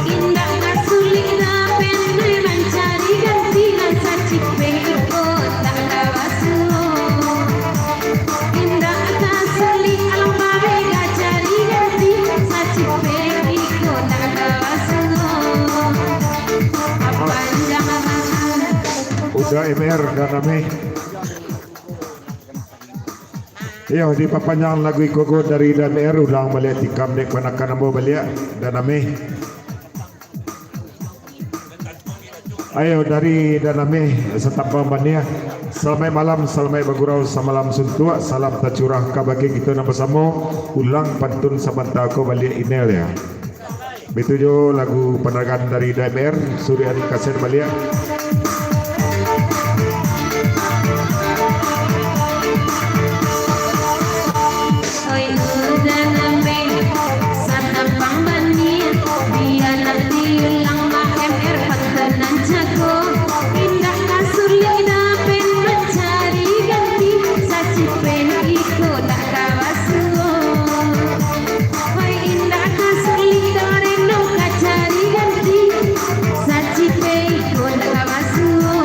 Indak ka sulik Daben mancari ganti, nan sacipek iko ndak ka basuo. Indak ka sulik alang babega cari ganti, sacipek iko ndak ka basuo. Apan jangan. Udah M R dan Ameh. Iyo, dipapanjang lagu iko go dari Danir, ulang baliak tikam dek panakan ambo baliak, Danameh. Ayo, dari Danameh, satapang baniah. Salamaik malam, salamaik bagurau, samalam suntuak, salam tacurah kabake kito nan basamo, ulang pantun sabanta ko baliak Inel, ya. Baitu juo lagu Panaragan dari Danir, suruikan kaset baliak. Oi, udah nambeng, satapang baniah, bia nan diulang lah M R pantun nan jago. Indak ka sulik Daben mancari ganti, sacipek iko ndak ka basuo. Oi, indak ka sulik Danir ka cari ganti, sacipek iko ndak ka basuo.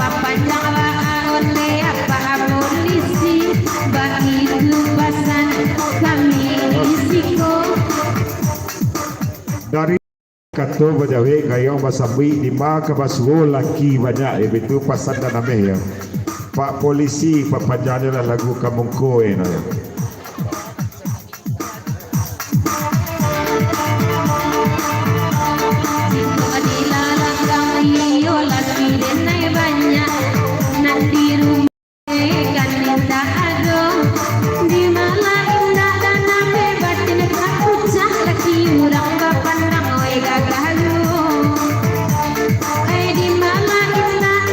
Papanjang baa onde apak polisi, baitu pasan kami di siko. Dari kato bajawek gayuang basambuik, dima ka basuo laki banyak, eh, baitu pasan Danameh, ya. Pak Polisi, papanjangnyo lah lagu ka muko, eh, no, ya. Jikok di lalakang iyo laki denai banyak, nan di rumah kan indak ado. Di malah indak Danameh, batin ka pucak, laki urang bapandang, oi, gagah juo. Ai, di malah indak,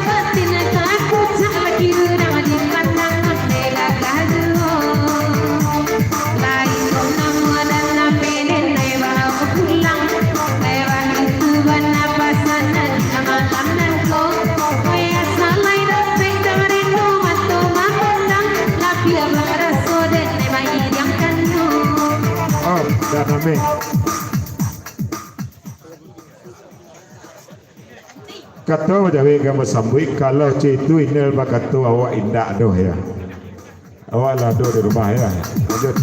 batin ka pucak, laki urang dipandang, oi, gagah juo. Lai ko namo Danameh denai bao pulang. Lai baitu bana pasan nan di malam nan ko. Oi, asa lai dapek Danir, mato mamandang, labiah baraso denai mairiangkannyo. Oh, Danameh. Kato bajawek gayuang basambuik, kalau caitu Inel bakato awak indak doh, ya. Awak lah ado di rumah, ya. Lanjut.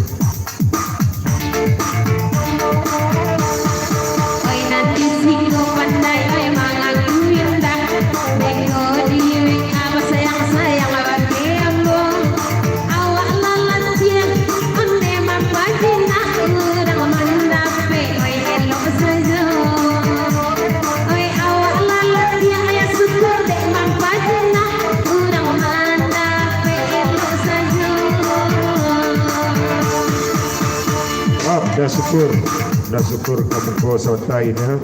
Dah syukur, dah syukur ka muko sabanta ina.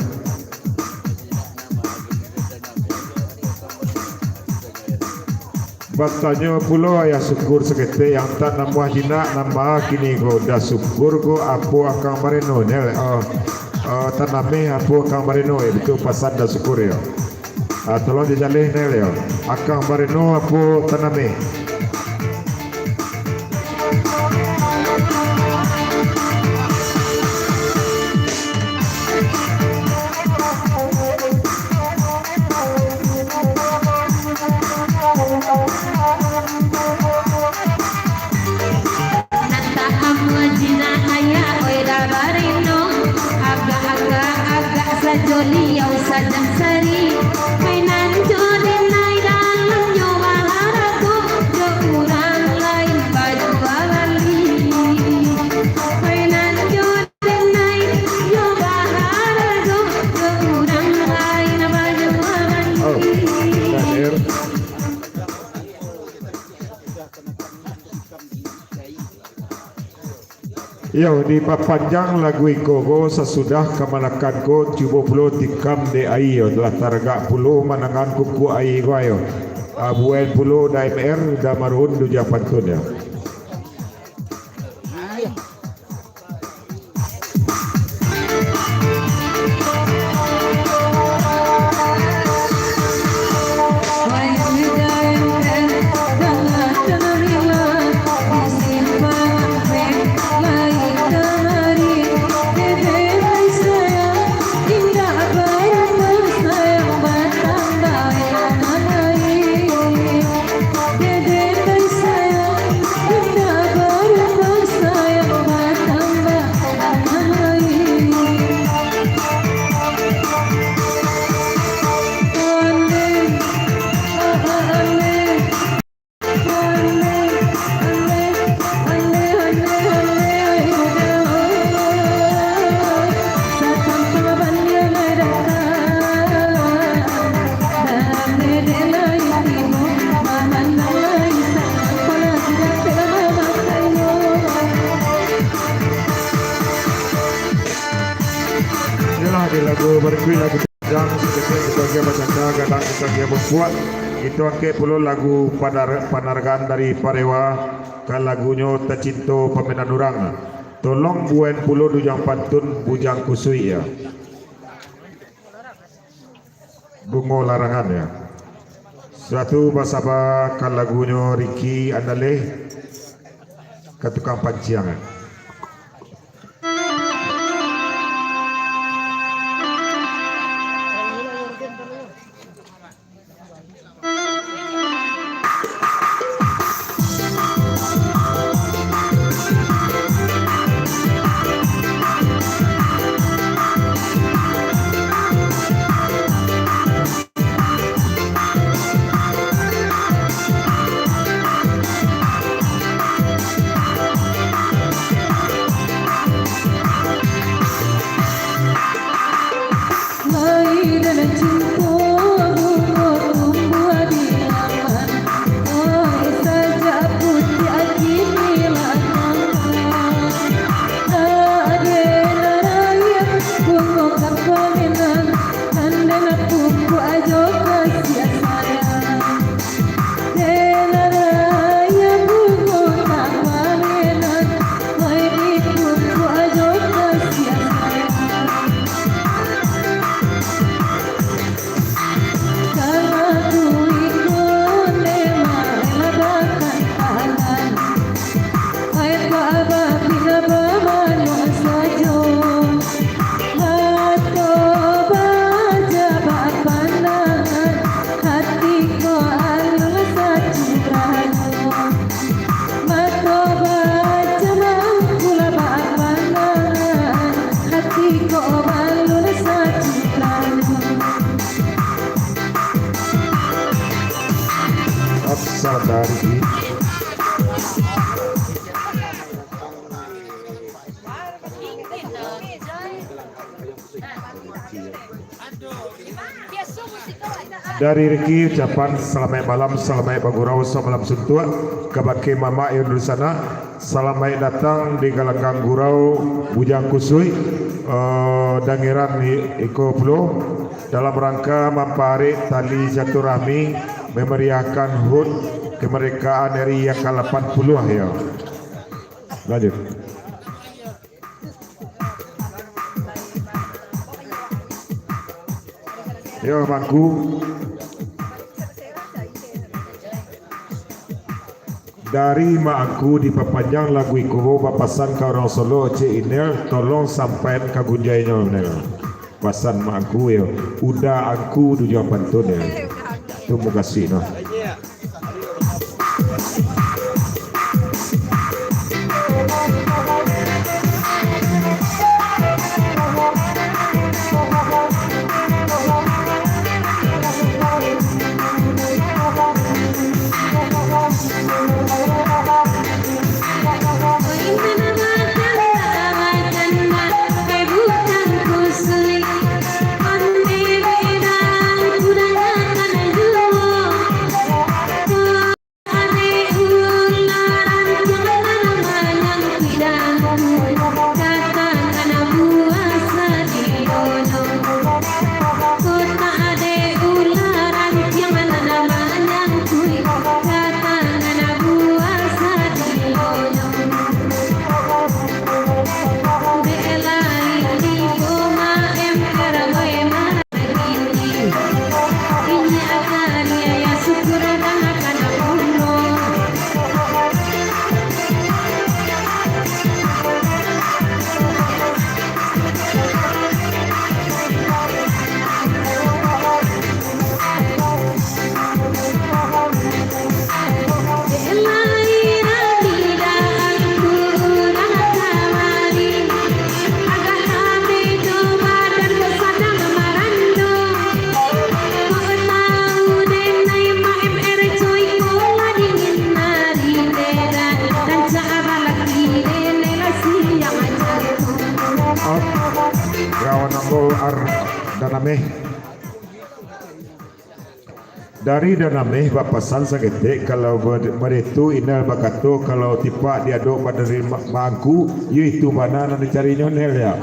Batanyo pulo Ayah Syukur saketek, yang tak namuah jinak nama kini ko, dah syukur ko apo akang bareno, nyo, eh, eh, tanameh apo akang bareno, eh, itu pasan dah syukur yo. Ah, tolong dijaleh nel yo. Akang bareno apo tanameh? Nan tahamu jinak ayah, oi, dah barino. Agak-agak, agak sajo liau sajak sari. Mainan jo denai dalamnyo baharago, jo urang lain bajua bali. Mainan jo denai yo baharago, jo urang lain bajua bali. Oh, Nadir. Yo, dipapanjang lagu iko ko, sasudah kamanakan ko, cubo pulo tikam dek aia, yo, lah taragak pulo manangan kukuak aia ko, ayo. Abuan pulo da M R, da Marun, Dujang Pantun, yo. Inilah di lagu berikut, lagu Jang, saketek dibagian bacanda, gadang dibagian bungkuak. Itu angkek pulo lagu panar-, panargaan dari Parewa, ka lagunyo Tacinto Pamenan Urang. Tolong buan pulo Dujang Pantun, Bujang Kusuik, yo. Bungo Larangan, yo. Suatu basaba ka lagunyo Ricky Andaleh, ka tukang panciang, yo. Lai dalam cinta bungo tumbuah di laman, ai sajak putiah kini lah tampan. Aden raya bungo kapalinan, tando nak pupuk ajo kasiah sayang. Dek raya bungo kapalinan, lai dipupuk ajo kasiah sayang. Dari Riki ucapan salamaik malam, salamaik bagurau samalam suntuak. Kabake mamak yang dunsanak, salamaik datang di galanggang gurau Bujang Kusuik, eh, Dangeran i-, iko pulo, dalam rangka mampaarek tali silaturahmi, memeriahkan hut kemerdekaan R I yang ka lapan puluah, yo. Lanjut. Yo, Mangku. Dari Mangku dipapanjang lagu iko, bapasan ka urang Solo, Cik Inel, tolong sampaian ka gunjainyo, Nel. Pasan Mangku yo, uda angku tujuan pantun yo. Tu mukasuik no. Kawan ambo Ar Danameh. Dari Danameh bapasan saketek, kalau ba-, baitu Inel bakato, kalau tipak diadok badarima-, mangku, yo itu bana nan dicarinyo Nel, yo.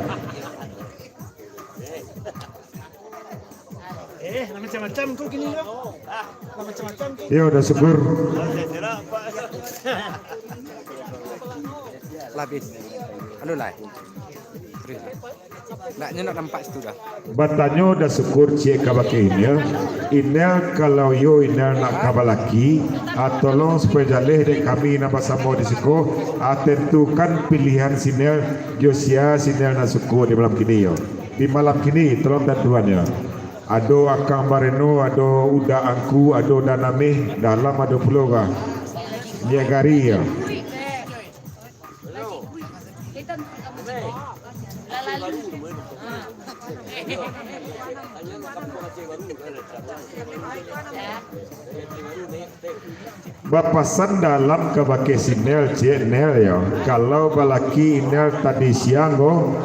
Eh, lah macam-macam tu kini yo. Lah macam-macam tu. Yo, dah syukur. Lah abih. Anu lah. Terus lah. Naknyo nak nampak situ dah. Batanyo dah syukur ciek kabake Inel. Inel, kalau iyo Inel nak ka balaki, ah, tolong supayo jaleh dek kami nan basamo di siko, ah, tentukan pilihan si Nel, jo sia si Nel nak suko di malam kini yo. Di malam kini, tolong tantuan yo. Ado Akang Bareno, ado Uda Angku, ado Danameh, Dalam ado pulo ka. Niagari yo. Bapasan Dalam kabake si Nel, ciek Nel yo. Kalau balaki Inel tadi siang ko,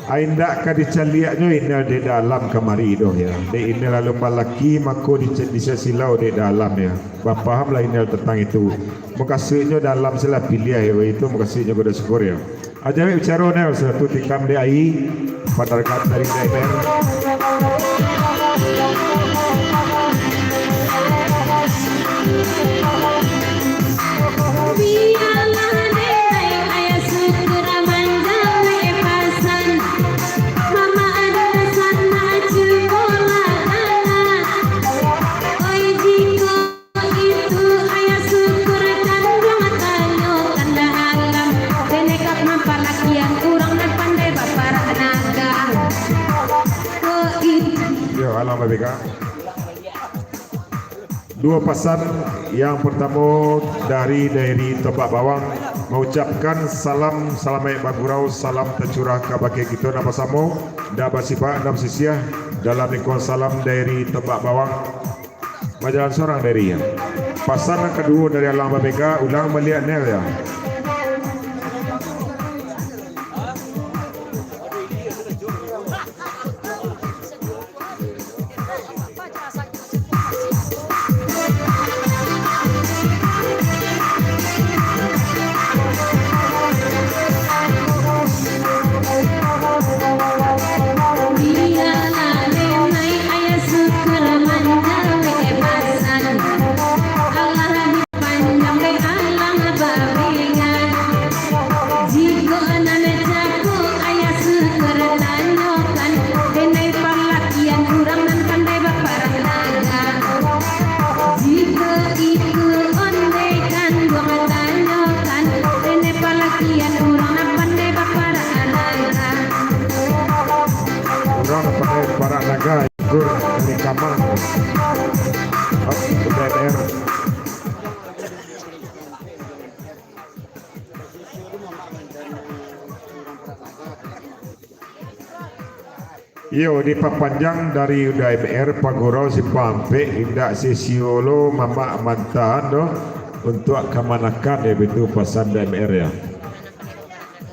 ai indak ka dicaliaknyo Inel dek Dalam kamari doh yo. Dek Inel alun balaki, mako dica-, disasilau dek Dalam yo. Bapahamlah Inel tantang itu. Mukasuiknyo Dalam salah piliah yo, itu mukasuiknyo kudo syukur yo. Ajaib bicara Nel, satu tikam dek ai, pandarkan dari D M R. Bialah dek ai, ayah syukur manjawek pasan. Mama ado sanak cubolah anak. Oi, jiko Itu ayah syukur kanduang tanyo kanda alam. Denekak mampalakian urang nan pandai baparak naga. Ko itu. Yo, alam babega. Duo pasan, yang partamo dari Dairi Tombak Bawang, maucapkan salam salamaik bagurau, salam tacurah kabake kito nan basamo, ndak basibak, ndak basisiah, dalam lingkuang salam Dairi Tombak Bawang. Bajalan surang dari, yo. Pasan nan kaduo dari Alang Babega, ulang baliak Nel, yo. Iyo, dipapanjang dari U D M R Pagurau Simpang Ampek, indak sisio lo mamak mantaan doh, untuak kamanakan, yo, itu pasan U D M R, yo.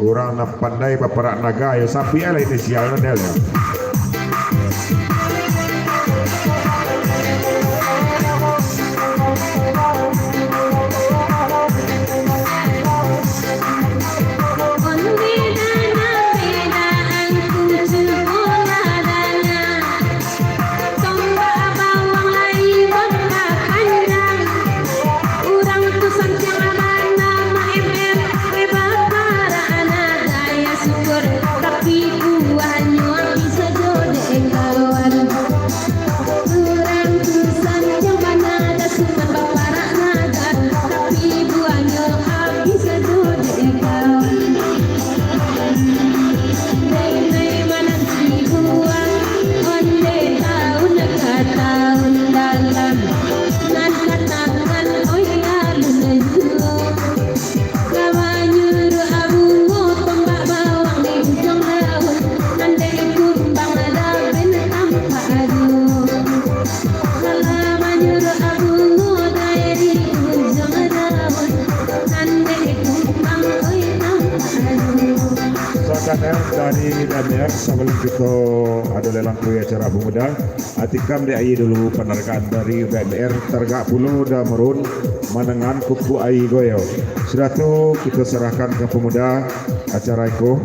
Urang nan pandai baparak naga, yo, sabuik lah inisial nan, yo. Tapi buahnyo bisa jo dek kawan. Urang tu santiang bana, dah suman baparak naga, tapi buahnyo abih sajo dek kawan. Denai mananti buah, onde taun ka taun dalam, nan ka tangan oi alun juo. Lah manyuruah bungo tombak bawang di ujuang daun, nan dek kumbang daben tampak ado. Lah manyuruah bungo dae di ujuang daun, nan dek kumbang oi tampak ado. Sadan dari Daniel, sabalun kito ado lelang kuih acara pemuda, ah, tikam dek aia dulu panarakan dari U D M R, taragak pulo Da Marun manangan kukuak aia goyo. Sudah tu, kito sarahkan ka pemuda acara iko.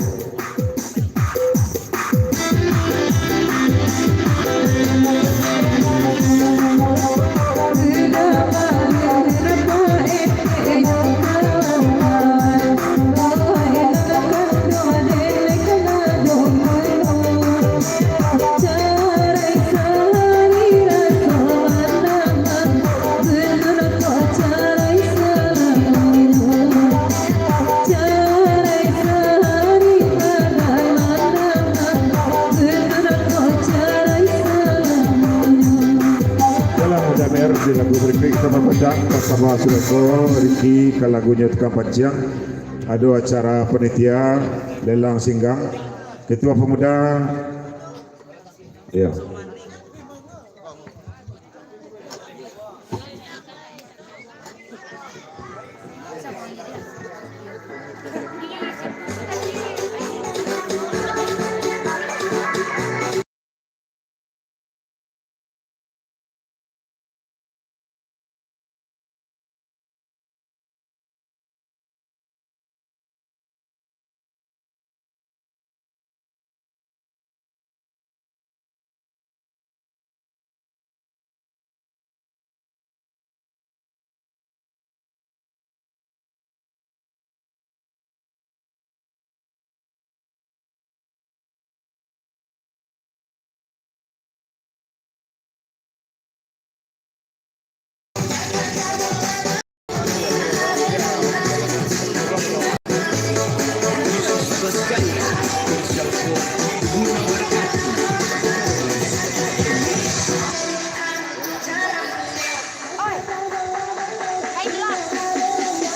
Dalam U D M R di lagu berikut kita babaca bersama Sudako Riki ka lagunyo Tukang Panciang. Ado acara panitia lelang singgang, ketua pemuda. Iyo.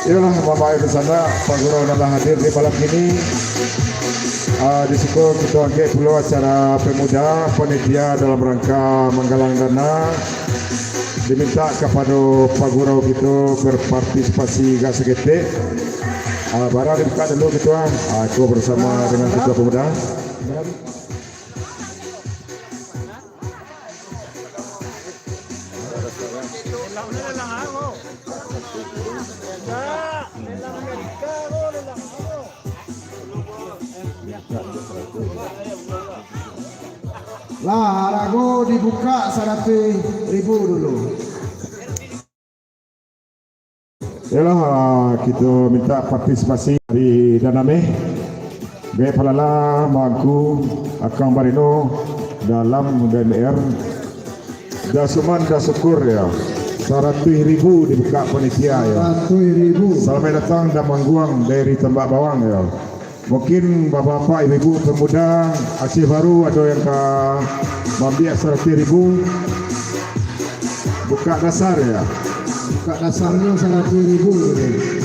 Iyolah, Bapak Ibu sanak, Pak Guru nan lah hadir di malam kini. Ah, di siko kito angkek pulo acara pemuda, panitia dalam rangka manggalang dana, dimintak kapado Pak Guru kito berpartisipasi agak saketek. Ah, bara dibukak dulu, Ketua. Ah, ko bersama dengan Ketua Pemuda. Lah, harago dibukak saratuih ribu dulu. Yolah, kito mintak partisipasi dari Danameh, Bek Palala, Mangku, Akang Barino, dalam D M R, Da Suman, Da Sukur, yo. Saratuih ribu dibukak panitia, yo. Saratuih ribu. Salamaik datang, Da Mangguang dari Tambak Bawang, yo. Mungkin bapak-bapak, ibu-ibu, pemuda Aceh Baru ado yang ka maambiak saratuih ribu. Bukak dasar, yo. Bukak dasarnyo saratuih ribu, gitu.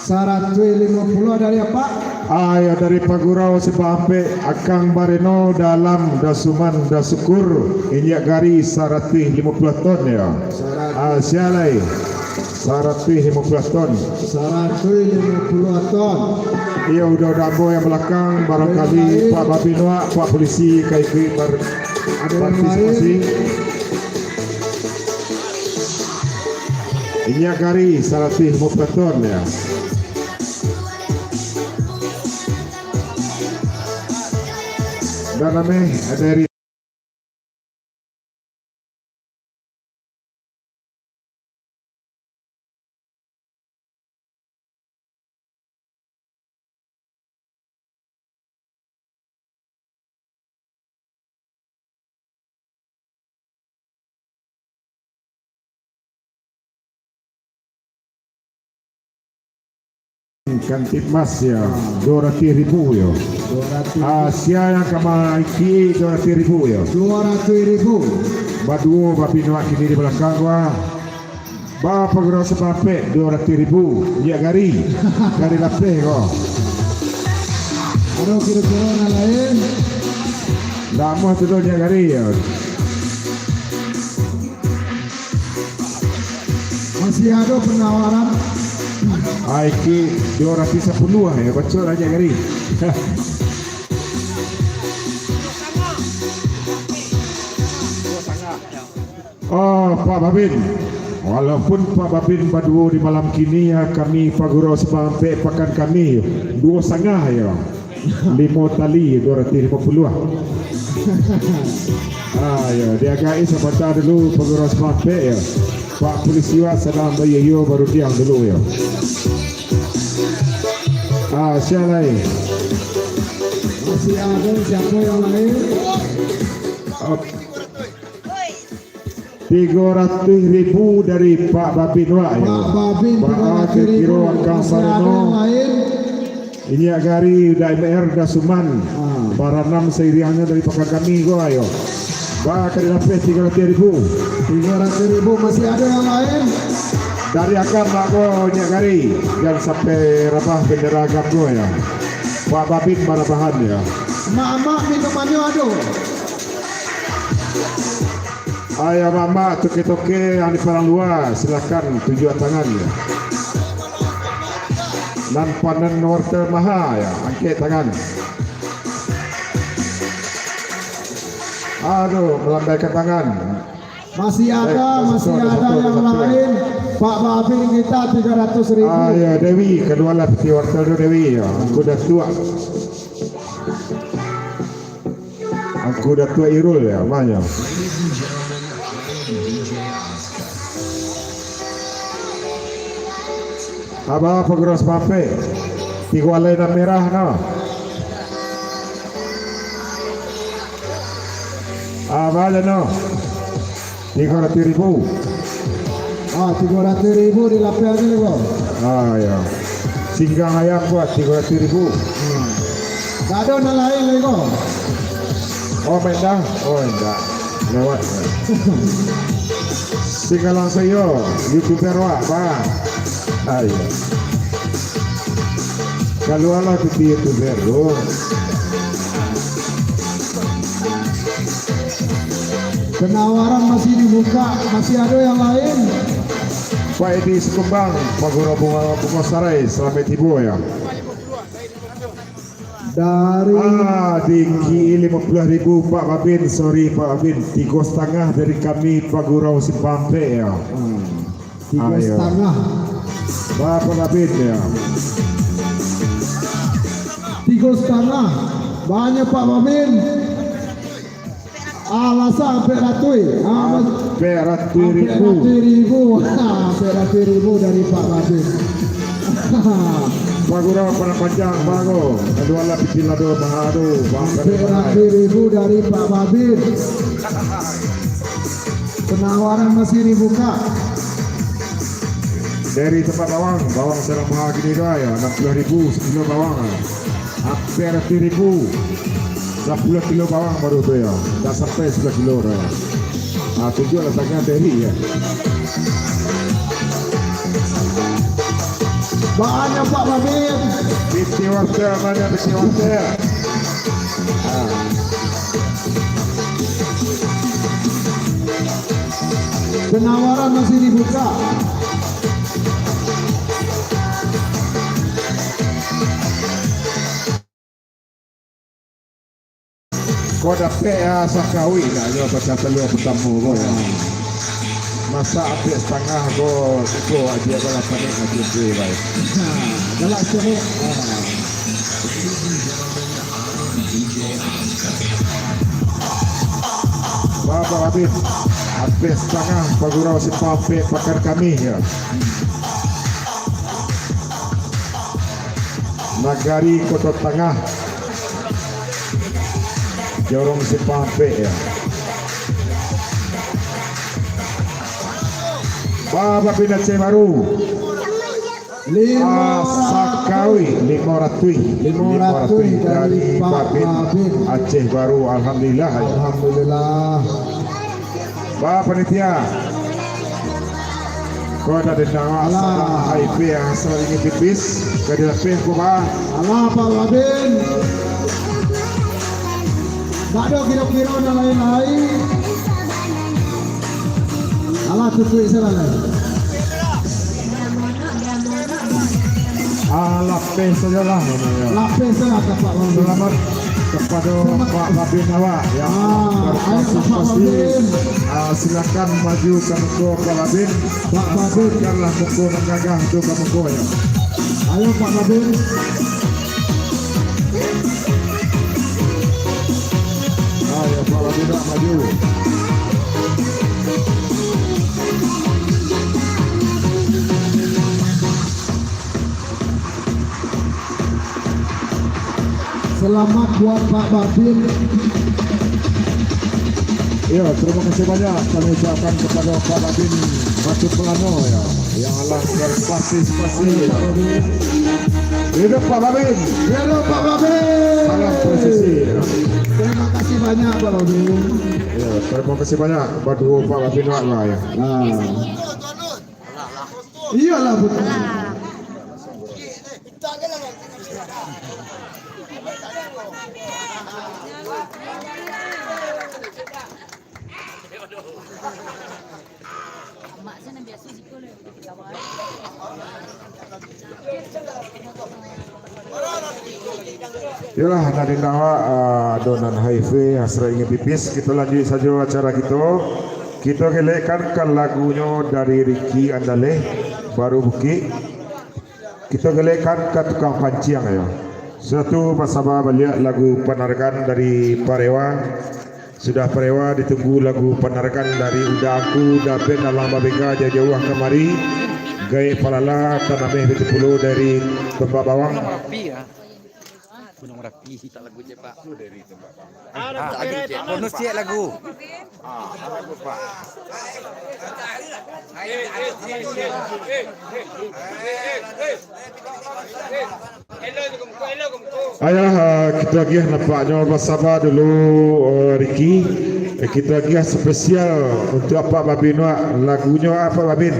Saratuih limo puluah dari apak? Ayo, dari Pagurau Simpang Ampek, Akang Bareno dalam Dasuman Dasukur, inyiak gari saratuih limo puluah ton, yo. Saratuih. Ah, sia lai. Saratuih limo puluah ton. Saratuih limo puluah ton. Iyo, udah-udah ambo yang belakang, barangkali Pak Babin wak, Pak Polisi ka ikuik bar-, Ada yang partisipasi lain? Inyiak gari saratuih limo puluah ton, yo. Dan ameh dari Kamtibmas, yo, duo ratuih ribu, yo. Duo ratuih. Ah, sia yang ka maiki duo ratuih ribu, yo? Duo ratuih ribu. Baduo Babin wak kini di balakang ko, ah. Ba Pagurau Simpang Ampek, duo ratuih ribu. Inyiak gari. Gari lapeh ko. Ado kiro-kiro nan lain? Ndak amuah tu doh, inyiak gari, yo. Masih ado penawaran? Aiki duo ratuih sapuluah, yo, bacot aja gari. Oh, Pak Babin. Walaupun Pak Babin baduo di malam kini, yo, kami Pagurau Simpang Ampek pakan kami duo satangah, yo. Limo tali, duo ratuih limo puluah. Ah, yo, diagakan sabanta dulu, Pagurau Simpang Ampek, yo. Pak Polisi wak sadang bayo-yo barudiang dulu, yo. Ah, sia lai? Masih ado siapo yang lain? Oh. Tigo ratuih ribu dari Pak Babin wak, yo. Pak Babin, tigo ratuih ribu. Baa kiro-kiro Akang Bareno? Masih ado yang lain? Inyiak gari Uda M R Dasuman. Ah. Baranam sairiangnyo dari pakan kami ko, yo. Ba ka dilapeh tigo ratuih ribu. Tigo ratuih ribu, masih ado yang lain? Dari Akang mah ko, inyiak gari. Jan sampai rabah bendera Agam ko, yo. Pak Babin barabahan, yo. Mak-mak, minumannyo ado? Ayo, mamak, toke-toke yang di palang lua, silakan tunjuak tangan, yo. Nan panan warteg maha, yo, angkek tangan. Aduh, melambaikan tangan. Masih ada, eh, masih ada yang lain. Pak Babin minta tiga ratus ribu. Ayo, Dewi, kaluarlah piti warteg tu, Dewi, yo. Angku Datuak. Angku Datuak Irul, yo, banyak. Aba Pagurau Simpang Ampek, tigo alai nan merah no. Aba no. Tigo ratuih ribu. Ah, tigo ratuih ribu di lapeh aja ni, Bang. Ah, yo. Singgang ayam buat tigo ratuih ribu. Hmm. Tak ada nan lain lagi, Bang? Oh, main dah? Oh, indak. Lewat. Singgang langsung yo, YouTuber wak, Bang. Ah, iyo. Kaluarlah piti YouTuber tu. Penawaran masih dibuka, masih ada yang lain? Pak Edi Sikumbang, Pagurau Bungo, Bungo Sarai, salamaik tibo, yo. Dari ah, di K I limo puluah ribu, Pak Babin. Sorry, Pak Babin. Tigo satangah dari kami, Pagurau Simpang Ampek, yo. Hmm. Tigo satangah. Ba Pak Babin, yo. Tigo satangah. Banyak, Pak Babin. Alasan ampek ratuih. Ah, mas-, ampek ratuih ribu. Ampek ratuih ribu. Ampek ratuih ribu dari Pak Babin. Pagurau Padang Panjang, Bago. Kadualah piti lado, Bago. Ampek ratuih ribu dari Pak Babin. Penawaran masih dibuka. Dari tempat bawang, bawang sadang maha kini tu, yo, anam puluah ribu sakilo bawang. Ampek ratuih ribu, sapuluah kilo bawang baru tu, yo. Dak sampai sapuluah kilo tu, yo. Ah, tunjuaklah tangan dari, yo. Banyak Pak Babin. Piti warteg, banyak piti warteg. Ah. Penawaran masih dibuka. Ko dapek, ah, sakawik nak nyo pacah talua partamo ko, yo. Masak ampek satangah ko, ko aja bala panek mati tu, bai. Ha, galak cemok. Ha. Bapak Habib, ampek satangah pagurau simpang ampek pakan kami, yo. Nagari Koto Tangah. Jorong Simpang Ampek, yo. Bapak Babin Aceh Baru. Limo Ah, ratuih. Sakawik, limo ratuih. Limo ratuih dari Babin Aceh Baru, alhamdulillah, yo. Alhamdulillah. Ba panitia. Ko ado dendang awak Alah. Sadang H I P yang sadang ingin pipis. Ka dilapeh ko, ba. Alah, Pak Babin. Ndak ado kiro-kiro nan lain-lain. Alah, tutuik sajo lah. Ah, lapeh sajolah, namanya. Lapeh sajolah, Pak Babin. Selamat kepada Pak Babin awak yang Ah, ayo, Pak berpartisipasi. Babin. Ah, silakan maju ka muko, Pak Babin. Pak Babin. Pasangkanlah muko nan gagah tu ka muko, yo. Ayo, Pak Babin. Ayo, Pak Babin nak maju. Selamat buat Pak Babin. Ya, terima kasih banyak kami ucapkan kepada Pak Babin Batu Pelano, ya, yang alah berpartisipasi, ya. Hidup Pak Babin. Hidup Pak Babin. Salam presisi, ya. Terima kasih banyak, Pak Babin. Ya, terima kasih banyak, baduo Pak Babin awak lah, ya. Nah. Iyolah, betul. Iyolah, nan dinawa, ah, adonan H I V, hasrat ingin pipis. Kito lanjuik sajo acara kito. Kito gelekkan ka lagunyo dari Ricky Andaleh, Baru Bukik. Kito gelekkan ka tukang panciang yo. Sudah tu basaba baliak lagu panarikan dari Parewa. Sudah Parewa ditunggu lagu panarikan dari Uda Angku, Uda Pen, Alang Babega jauah-jauah kamari. Gaek Palala, Tanameh Bitupulo dari Tombak Bawang. Gunung Marapi, ya. Gunung Marapi. Tak lagu je, Pak. Itu dari Tombak Bawang. Ah, lagu je. Bonus je lagu. Ah, lagu, Pak. Ayah, ah, kito agiah nampaknyo basaba dulu, eh, Ricky. Eh, kito agiah spesial untuak Apak Babin wak. Lagunyo Apak Babin.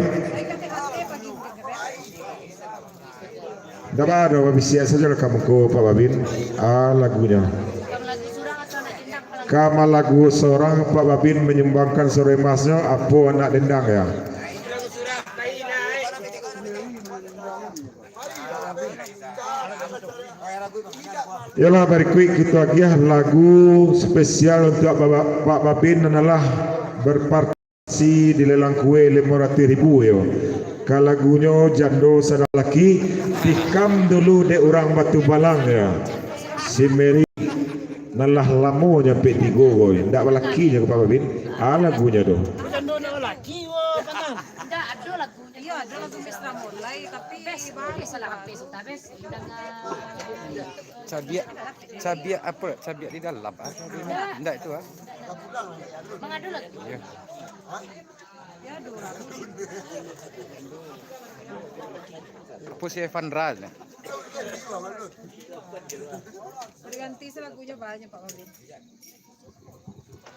Ndak baa doh, babisiak sajolah ka muko Pak Babin. Ah, lagunyo. Ka malagu surang Pak Babin manyumbangkan suaro emasnyo, apo anak dendang yo. Yolah, barikuik kito agiah lagu spesial untuak Pak Ba-, Pak Babin nan alah berpart- Si dilelang kue limo ratuih ribu yo. Ka lagunyo Jando Sadang Laki, tikam dulu dek urang Batu Balang yo. Si Mary nan lah lamo nyampek tigo ko, ndak balaki nyo ka Pak Babin. Ah, lagunyo tu. Jando nak balaki ko, kanan. Ndak ado lagunyo. Iyo, ado lagu Mesra Mulai, tapi best, best lah, best, best. Dengan Cabiak, cabiak apo? Cabiak di dalam, ah, cabiak. Ndak itu, ah. Mangadu lagi. Iyo. Apo si Evandra tu? Berganti selagunya banyak, Pak Babin.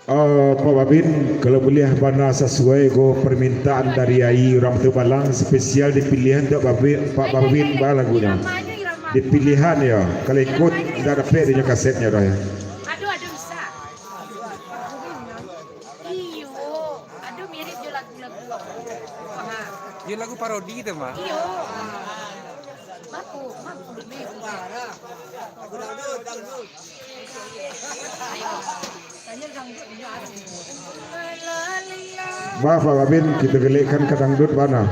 Oh, Pak Babin, kalau buliah bana sasuai ko permintaan dari Ai urang Batu Balang, spesial dipilihan untuak Babin, Pak Babin ba lagunyo. Dipilihan yo, kalau ikuik ndak dapek dinyo kasetnyo doh yo. Aduh, aduh, bisa. Iyo, aduh, mirip jo lagu-lagu. Wah. Yo, lagu parodi tu mah. Iyo. Baku, baku, baku. Maaf, Pak Babin, kito gelekkan ka dangdut bana.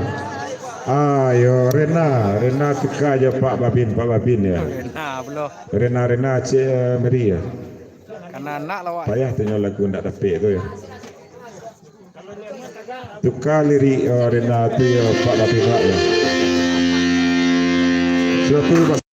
Ah, yo, Rena, Rena tuka jo Pak Babin, Pak Babin yo. Rena, bro. Rena, Rena, Cik, eh, Mary yo. Karena anak lawak. Payah tu nyo lagu ndak dapek tu yo. Tuka lirik, eh, Rena tu yo, Pak Babin yo. Suatu